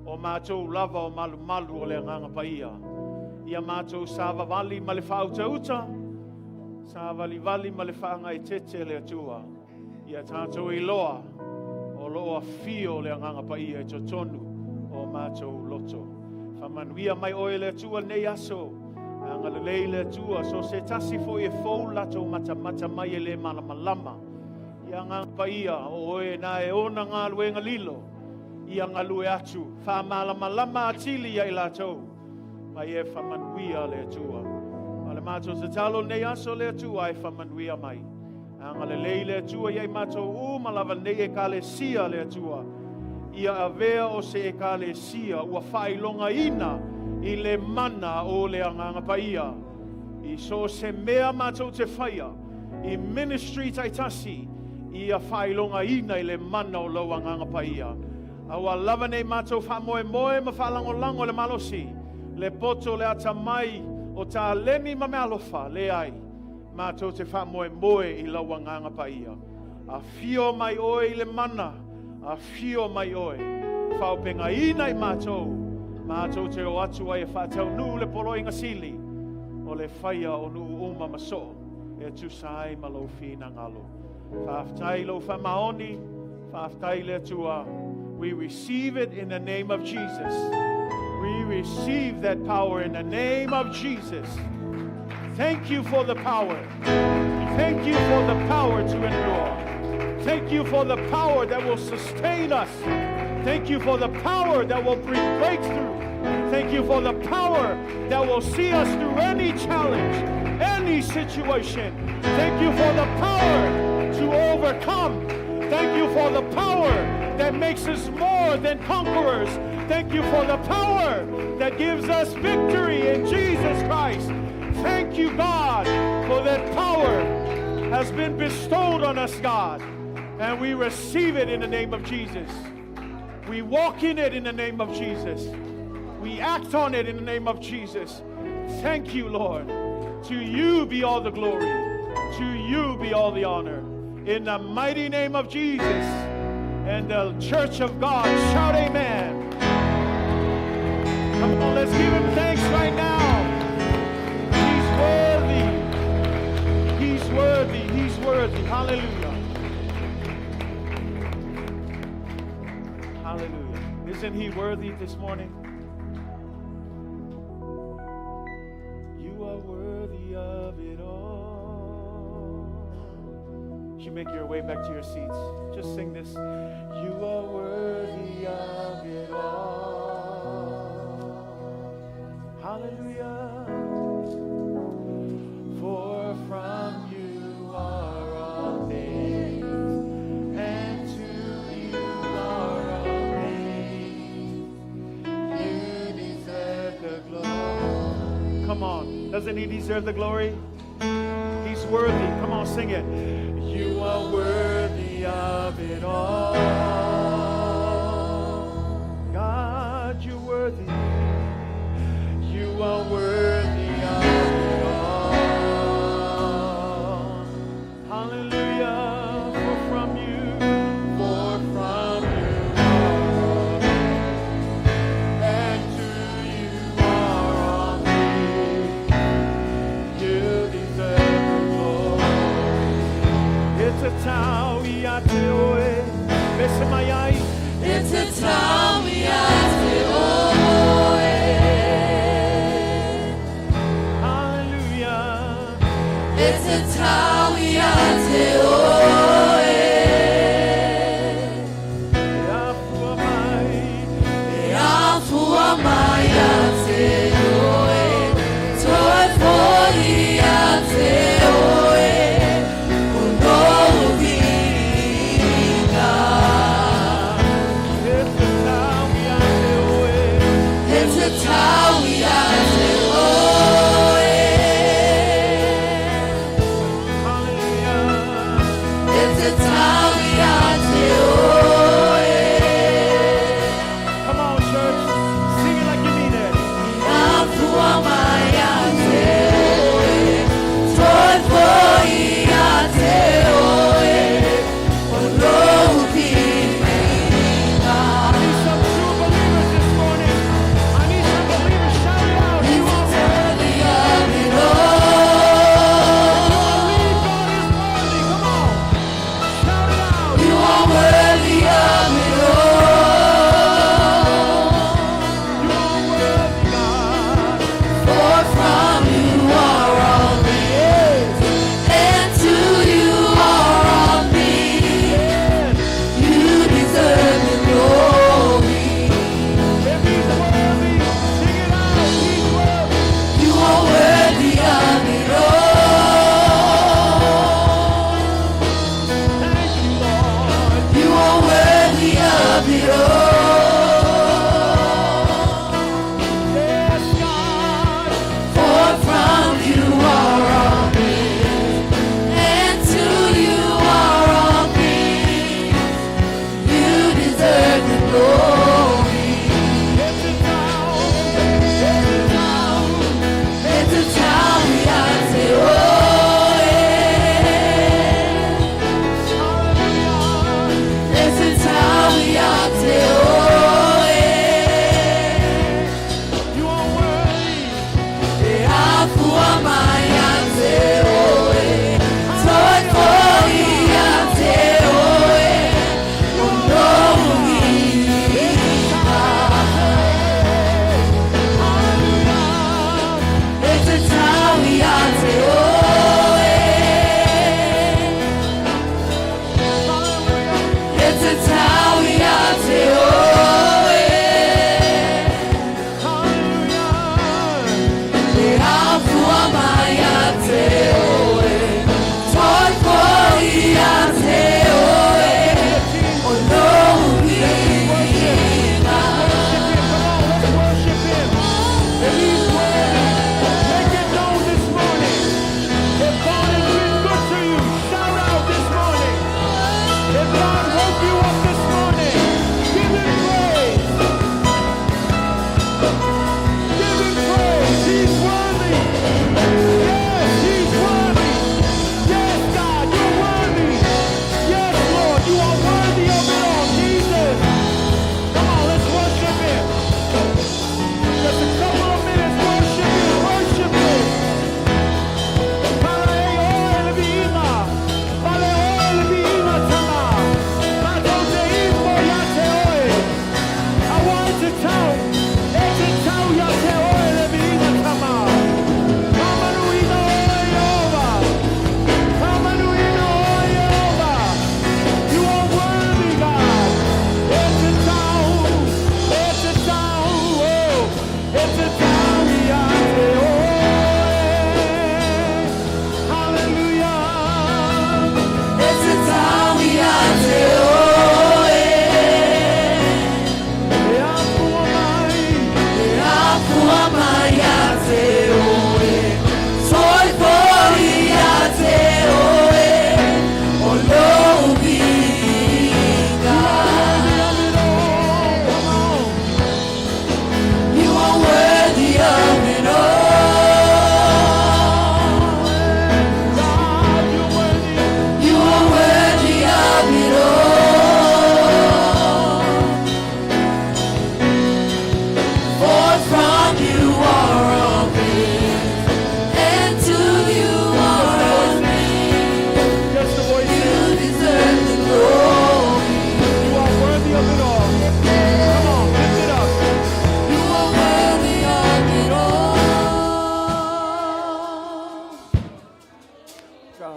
o matou lava o malumalu o le Agaga Paia. Ia matou savavali ma le faautauta, savalivali ma le faagaeetete le Atua. Ia tatou iloa o lo o afio le Agaga Paia i totonu o matou loto. Faamanuia mai oe le Atua lenei aso. Agalelei le Atua, so se tasi foi e fou latou matamata mai e le malamalama. Ia Agaga Paia, o oe na e ona galuega lilo, ia galue atu, faamalamalama atili ia i latou, ma ia e faamanuia le Atua. O le matou tatalo lenei aso le Atua e faamanuia mai. Agalelei le Atua ia i matou uma lava nei Ekalesia le Atua. Ia avea o se Ekalesia ua faailogaina i le mana o le Agaga Paia. I so o se mea matou te faia, i ministry taitasi, ia faailogaina i le mana o lou Agaga Paia. Aua lava nei matou faamoemoe ma faalagolago i le malosi, le poto, le atamai o taleni ma meaalofa, leai, matou te faamoemoe i lau Agaga Paia. Afio mai oe i le mana, afio mai oe, faaopegaina i matou, matou te o atu ai e faataunuu le poloaiga sili o le faia o nuu uma ma soo e tusa ai ma lou finagalo. Faafetai lou faamaoni, faafetai le Atua. We receive it in the name of Jesus. We receive that power in the name of Jesus. Thank you for the power. Thank you for the power to endure. Thank you for the power that will sustain us. Thank you for the power that will bring breakthrough. Thank you for the power that will see us through any challenge, any situation. Thank you for the power to overcome. Thank you for the power that makes us more than conquerors. Thank you for the power that gives us victory in Jesus Christ. Thank you, God, for that power has been bestowed on us, God. And we receive it in the name of Jesus. We walk in it in the name of Jesus. We act on it in the name of Jesus. Thank you, Lord. To you be all the glory. To you be all the honor. In the mighty name of Jesus. And the church of God, shout amen. Come on, let's give him thanks right now. He's worthy. He's worthy. He's worthy. Hallelujah. Hallelujah. Isn't he worthy this morning? You are worthy of it all. You make your way back to your seats. Just sing this. You are worthy of it all. Hallelujah. For from you are all things, and to you are all things. You deserve the glory. Come on. Doesn't he deserve the glory? He's worthy. Come on, sing it. You are worthy of it all. God, you're worthy. You are worthy of it all. Hallelujah. For from you are all things, and to you are all things. You deserve the glory. te tau ia te oe, pese mai ai. E te tau ia te oe. Hallelujah. E te tau ia te oe. E afua mai. E afua mai ia te oe. Toe foi ia te oe. O lou viiga. E te tau ia te oe. E te tau ia te oe. Hallelujah.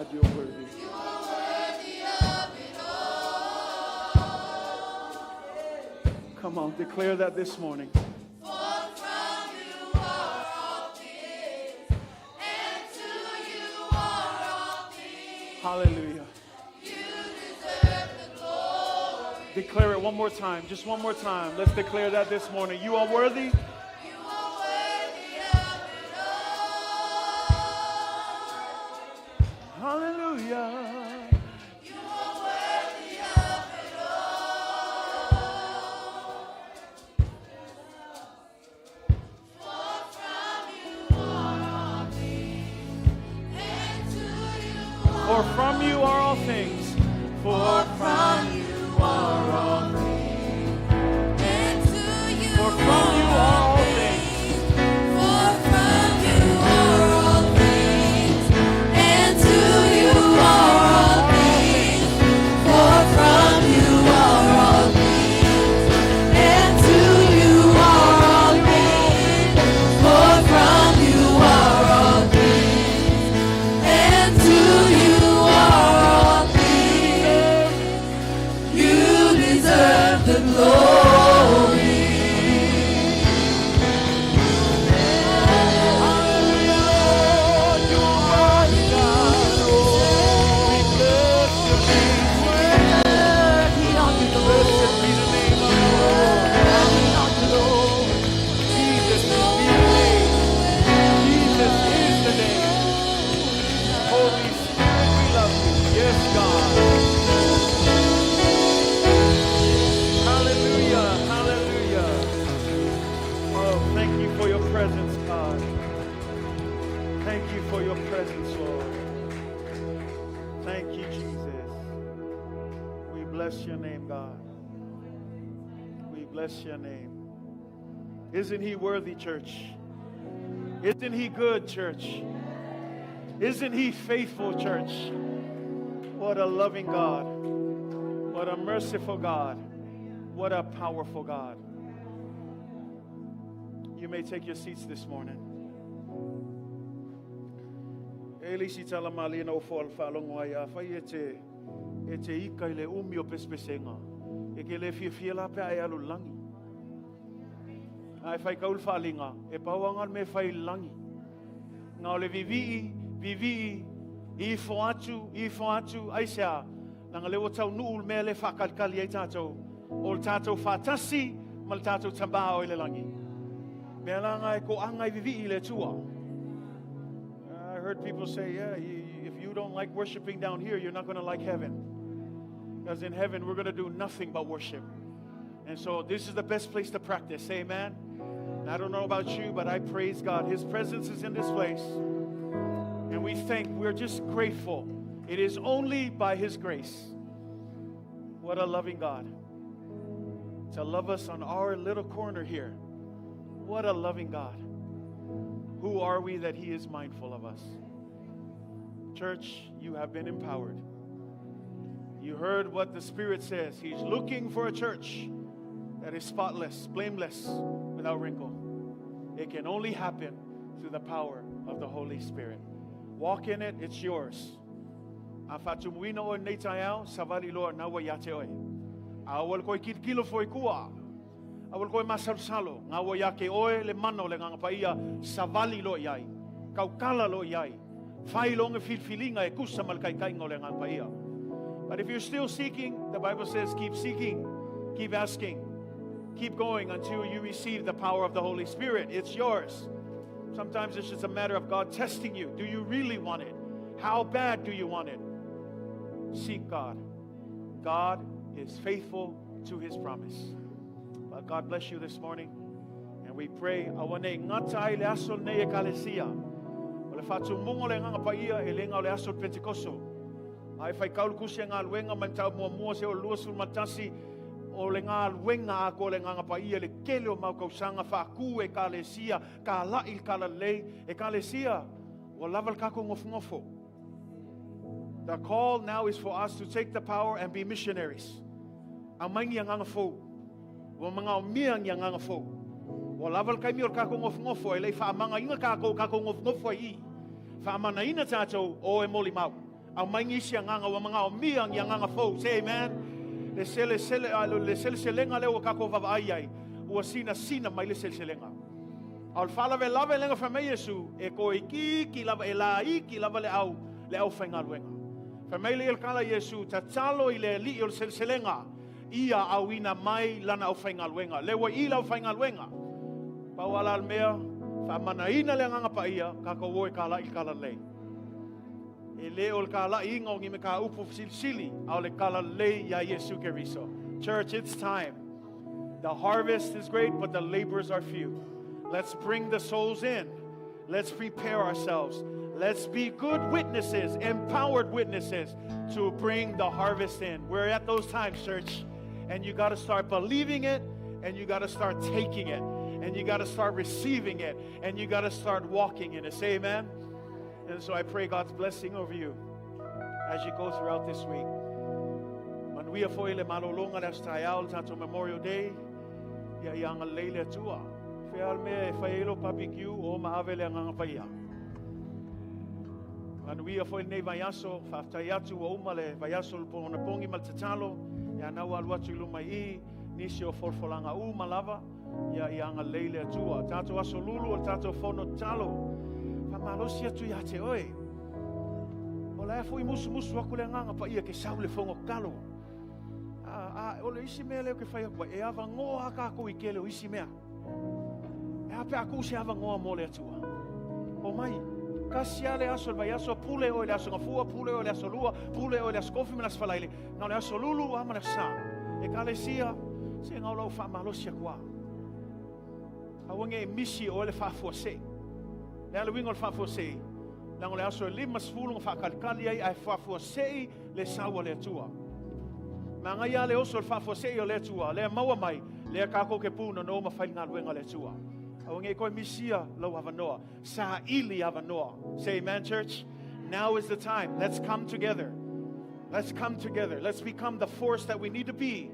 God, you're worthy. You are worthy of it all. Come on, declare that this morning. For from you are all things, and to you are all things. Hallelujah. You deserve the glory. Declare it one more time, just one more time. Let's declare that this morning. You are worthy. You are worthy of it all. Hallelujah. You are worthy of it all. For from you are all things, and to you are For from you are all things. For from you are all things, and to you For from you are all things. For from you are all things, and to you are all things. For from you are all things, and to you are all things. For from you are all things, and to you are all things. You deserve the glory. Hallelujah, Lord, you are worthy, God. Oh, we bless your name. Worthy are you, Lord. Blessed be the name of the Lord. Worthy are you, Lord. Jesus be the name. Jesus is the name. Holy Spirit, we love you. Yes, God. Hallelujah. Hallelujah. Oh, thank you for your presence, God. Thank you for your presence, Lord. Thank you, Jesus. We bless your name, God. We bless your name. Isn't he worthy, church? Isn't he good, church? Isn't he faithful, church? What a loving God. What a merciful God. What a powerful God. You may take your seats this morning. E le isi tala malie na ofo al whaalongo ai a whai e te ika i le umi o pesepesenga. E ke le fia fia la pea e alu langi. Ai whai kaul whaalinga, e pauanga me whai langi. Ngā o le vivi, vivi, i fo atu, i fo atu, ai sea, nanga lewa tau nuu mea le whakalikali ai tātou, o le tātou whātasi, ma le tātou tambao i le langi. Mea langa e ko anga i vivi i le tua. I heard people say, yeah, if you don't like worshiping down here, you're not going to like heaven. Because in heaven, we're going to do nothing but worship. And so this is the best place to practice. Amen. And I don't know about you, but I praise God. His presence is in this place. And we thank, we're just grateful. It is only by His grace. What a loving God. To love us on our little corner here. What a loving God. Who are we that He is mindful of us? Church, you have been empowered. You heard what the Spirit says. He's looking for a church that is spotless, blameless, without wrinkle. It can only happen through the power of the Holy Spirit. Walk in it, it's yours. A whaatumuina o nei taiao, savali loa na ua ia te oe. A ua le koe kilokilo foi kua. A ua le koe masalosalo. Ngā ua ia ke oe le mana o le Agaga Paia, savali loa iai. Kaukala loa iai. Whai longa filfilinga e kusa ma le kaikainga o le Agaga Paia. But if you're still seeking, the Bible says keep seeking, keep asking, keep going until you receive the power of the Holy Spirit. It's yours. Sometimes it's just a matter of God testing you. Do you really want it? How bad do you want it? Seek God. God is faithful to his promise. But God bless you this morning. And we pray, awane ngata ai le aso nei ekalesia. O le whaatumunga o le Agaga Paia e lenga o le aso o le Pentekoso. Ai whai kaulukusi ngā luenga mai tau mua mua se o lua sul matasi o le ngā luenga a ko le Agaga Paia le kele o mau kausanga whaaku e kalesia, ka lai ka lalei e kalesia. O lava le kako ngofungofo. The call now is for us to take the power and be missionaries. A maingi a nganga fou. Ua manga o mia ngi a nganga fou. Ua lava le kaimi o le kako ngofungofo e lei whaamanga inga kako kako ngofungofo ai i. Whaamana ina tātou o e moli mau. Aumai nisi agaga ua manaomia ni agaga fou. Say amen. Le selesele, le seleselega lea ua tatou vaavaai ai, ua sinasina mai le seleselega. A o le faalavelave lea na fai mai Iesu, e toeitiiti lava, e laiti lava le au, le aufaigaluega. Fai mai le tala Iesu, tatalo i le Alii o le seleselega, ia auina mai lana aufaigaluega. Le ua i le aufaigaluega. Pau ala le mea, faamanaina le agaga paia, tatou o e talai le talalelei. E le o le talaiga o ni mataupu fesilisili, a o le talalelei ia Iesu Keriso. Church, it's time. The harvest is great, but the laborers are few. Let's bring the souls in. Let's prepare ourselves. Let's be good witnesses, empowered witnesses to bring the harvest in. We're at those times, church, and you got to start believing it, and you got to start taking it, and you got to start receiving it, and you got to start walking in it. Say amen. And so I pray God's blessing over you as you go throughout this week. Manuia foi le malologa le aso taeao le tatou Memorial Day. Ia ia agalelei le Atua. Fea le mea e fai ai lo barbecue o ma ave le agaga paia. Manuia foi lenei vaiaso, faafetai atu ua uma le vaiaso le ponapongi ma le tatalo. Ia nau alu atu i luma i i, nisi o folafolaga uma lava. Ia ia agalelei le Atua. Tatou aso lulu o le tatou fono tatalo. Faamalosi atu ia te oe. O la e foi musumusu aku le agaga paia ke sau le fono tatalo. A, a, o le isi mea lea ke fai atu ai, e avanoa a tatou i tele o isi mea. E a pe a tuu se avanoa mo le Atua. O mai, kasi a le aso le vaiaso, pule oe le aso gafua, pule oe le aso lua, pule oe le aso kofi ma le aso falaile. Na o le aso lulu a ma le aso sa. Ekalesia, se ngau lau faamalosi aku a. Aua ne i misi oe le faafuasei. Le a le uiga o le faafuasei, leaga o le aso e 50 na faakalikali ai ae faafuasei le sau a le Atua. Manaia le oso o le faafuasei o le Atua, lea maua mai, lea tatou te punono ma fai le galuega a le Atua. Aua ne i toe misia lou avanoa. Saili avanoa. Say amen, church. Now is the time. Let's come together. Let's come together. Let's become the force that we need to be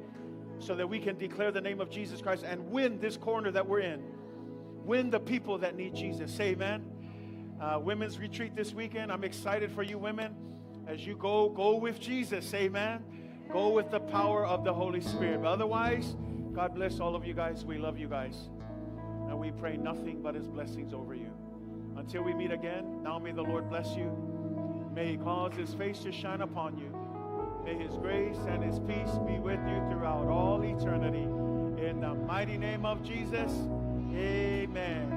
so that we can declare the name of Jesus Christ and win this corner that we're in. Win the people that need Jesus. Say amen. Women's retreat this weekend. I'm excited for you women. As you go, go with Jesus. Say amen. Go with the power of the Holy Spirit. But otherwise, God bless all of you guys. We love you guys. And we pray nothing but His blessings over you. Until we meet again, now may the Lord bless you. May He cause His face to shine upon you. May His grace and His peace be with you throughout all eternity. In the mighty name of Jesus, amen.